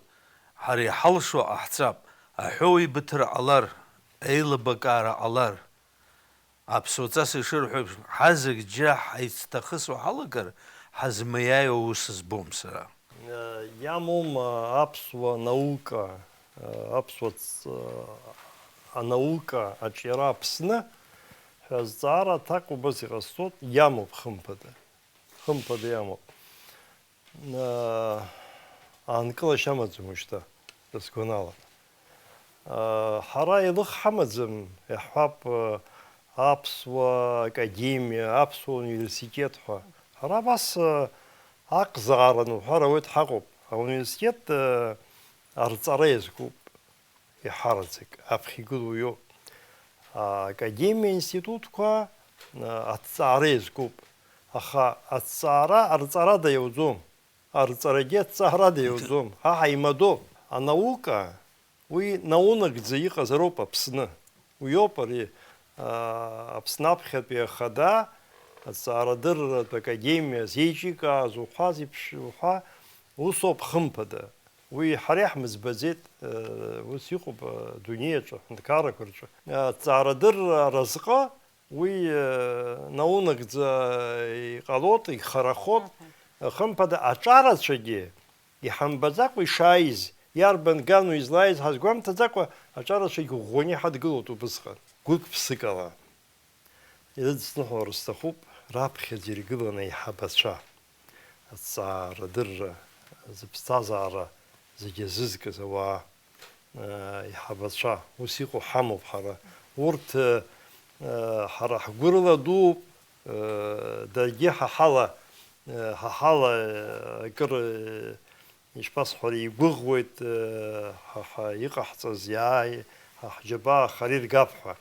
ҳара иҳалшо ҟаҳҵап, аҳәоуеибыҭара ҟалар, еилыбакаара ҟалар. Аԥсуа ҵас ишырҳәо еиԥш, ҳазегь џьа ҳаицҭахысуа ҳалагар, ҳазмаиааиуа ус збом сара. Иамоума аԥсуа наука, аԥсуа ҵ-, анаука аҿиара Аԥсны ҳәа азҵаара аҭак убас иҟасҵоит, иамоуп, хымԥада. Хымԥада иамоуп. Э, аанкылашьа амаӡам уажәшьҭа, сгәанала. Э, ҳара еилых ҳамаӡам, иаҳҳәап, э, аԥсуа академиа, аԥсуа университет ҳәа. Ҳара абас, э, аҟзааран уҳәар ауеит, ҳаҟоуп. Ауниверситет, э, арҵара иазкуп. Иҳараӡак аԥхьа игылоу иоуп. Академиа, институтқәа, а, аҭҵаара иазкуп. Аха аҭҵаара арҵарада иауӡом. Арҵарагьы аҭҵаарада иауӡом. Ҳа ҳаимадоуп. Анаука, уи наунагӡа иҟазароуп Аԥсны. Уи ауп ари, а, Аԥсны аԥхьатәи ахада, аҭҵаарадырратә академиа зеиҿикааз уҳәа, зеиԥш уҳәа, усоуп хымԥада. Уи ҳара иаҳмыӡбаӡеит, ус иҟоуп адунеи аҿы, аҳәынҭқаррақәа рҿы. Аҭҵаарадырра аразҟы уи наунагӡа иҟалоит, игхарахоит. Хымԥада, аҿарацәагьы иҳамбаӡакәа ишааиз, иарбан гану излааиз ҳазгәамҭаӡакәа, аҿарацәагьы ӷәӷәаны иҳадгылоит убысҟан, гәык-ԥсыкала. Ирыдысныҳәалар сҭахуп раԥхьаӡа иргыланы аиҳабацәа, аҭҵаарадырра, зыԥсҭазаара зегьы азызкыз ауаа, э, аиҳабацәа, ус иҟоу ҳамоуп ҳара. Урҭ, э, э, ҳара ҳгәы рыладууп, э, даргьы ҳа ҳала, э, ҳа ҳала, э, акыр, э, ишԥасҳәари, игәыӷуеит, э, ҳа, ҳа иҟаҳҵаз, иааи, ҳа ҳџьабаа хара иргап ҳәа.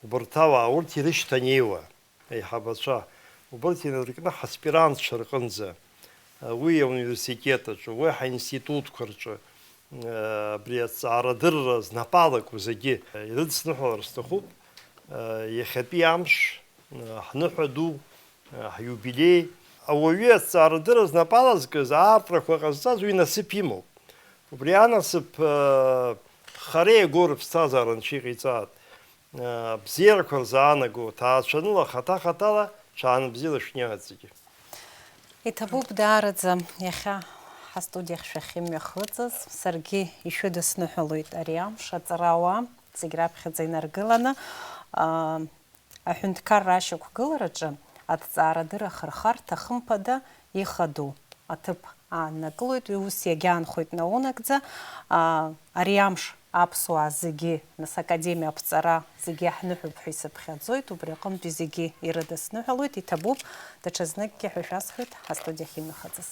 Убарҭ ауаа, урҭ ирышьҭанеиуа аиҳабацәа, убарҭ инаркны ҳаспирантцәа рҟынӡа, э, уи ауниверситет аҿы, уи ҳаинститутқәа рҿы, э, абри аҭҵаарадырра знапалаку зегьы, э, ирыдсныҳәалар сҭахуп, э, иахьатәи амш, э, ҳныҳәа ду, ҳиубилеи, ауаҩы аҭҵаарадырра знапала зкыз, аартрақәа ҟазҵаз уи насыԥ имоуп. Убри анасыԥ, хара иагоу рыԥсҭазаара анцәа иҟаиҵааит. Абзиарақәа рзаанаго, ҭаацәаныла, хаҭа-хаҭала, ҽаанбзиала шәнеиааит зегьы. Иҭабуп даараӡа иахьа ҳастудиахь шәахьымҩахыҵыз. Саргьы ишәыдысныҳәалоит ари амш, аҵарауаа зегь раԥхьаӡа инаргыланы. Аҳәынҭқарра ашьақәгылараҿы аҭҵаарадырра ахырхарҭа, хымԥада, ихадоу аҭыԥ ааннакылоит. Уи ус иагьаанхоит наунагӡа. Ари амш аԥсуаа зегьы, нас, академиа аԥҵара зегьы иаҳныҳәоуп ҳәа исыԥхьаӡоит. Убри аҟынтәи зегьы ирыдысныҳәалоит. Иҭабуп, даҽазныкгьы ҳәа шәасҳәоит ҳастудиахь имҩахыҵыз.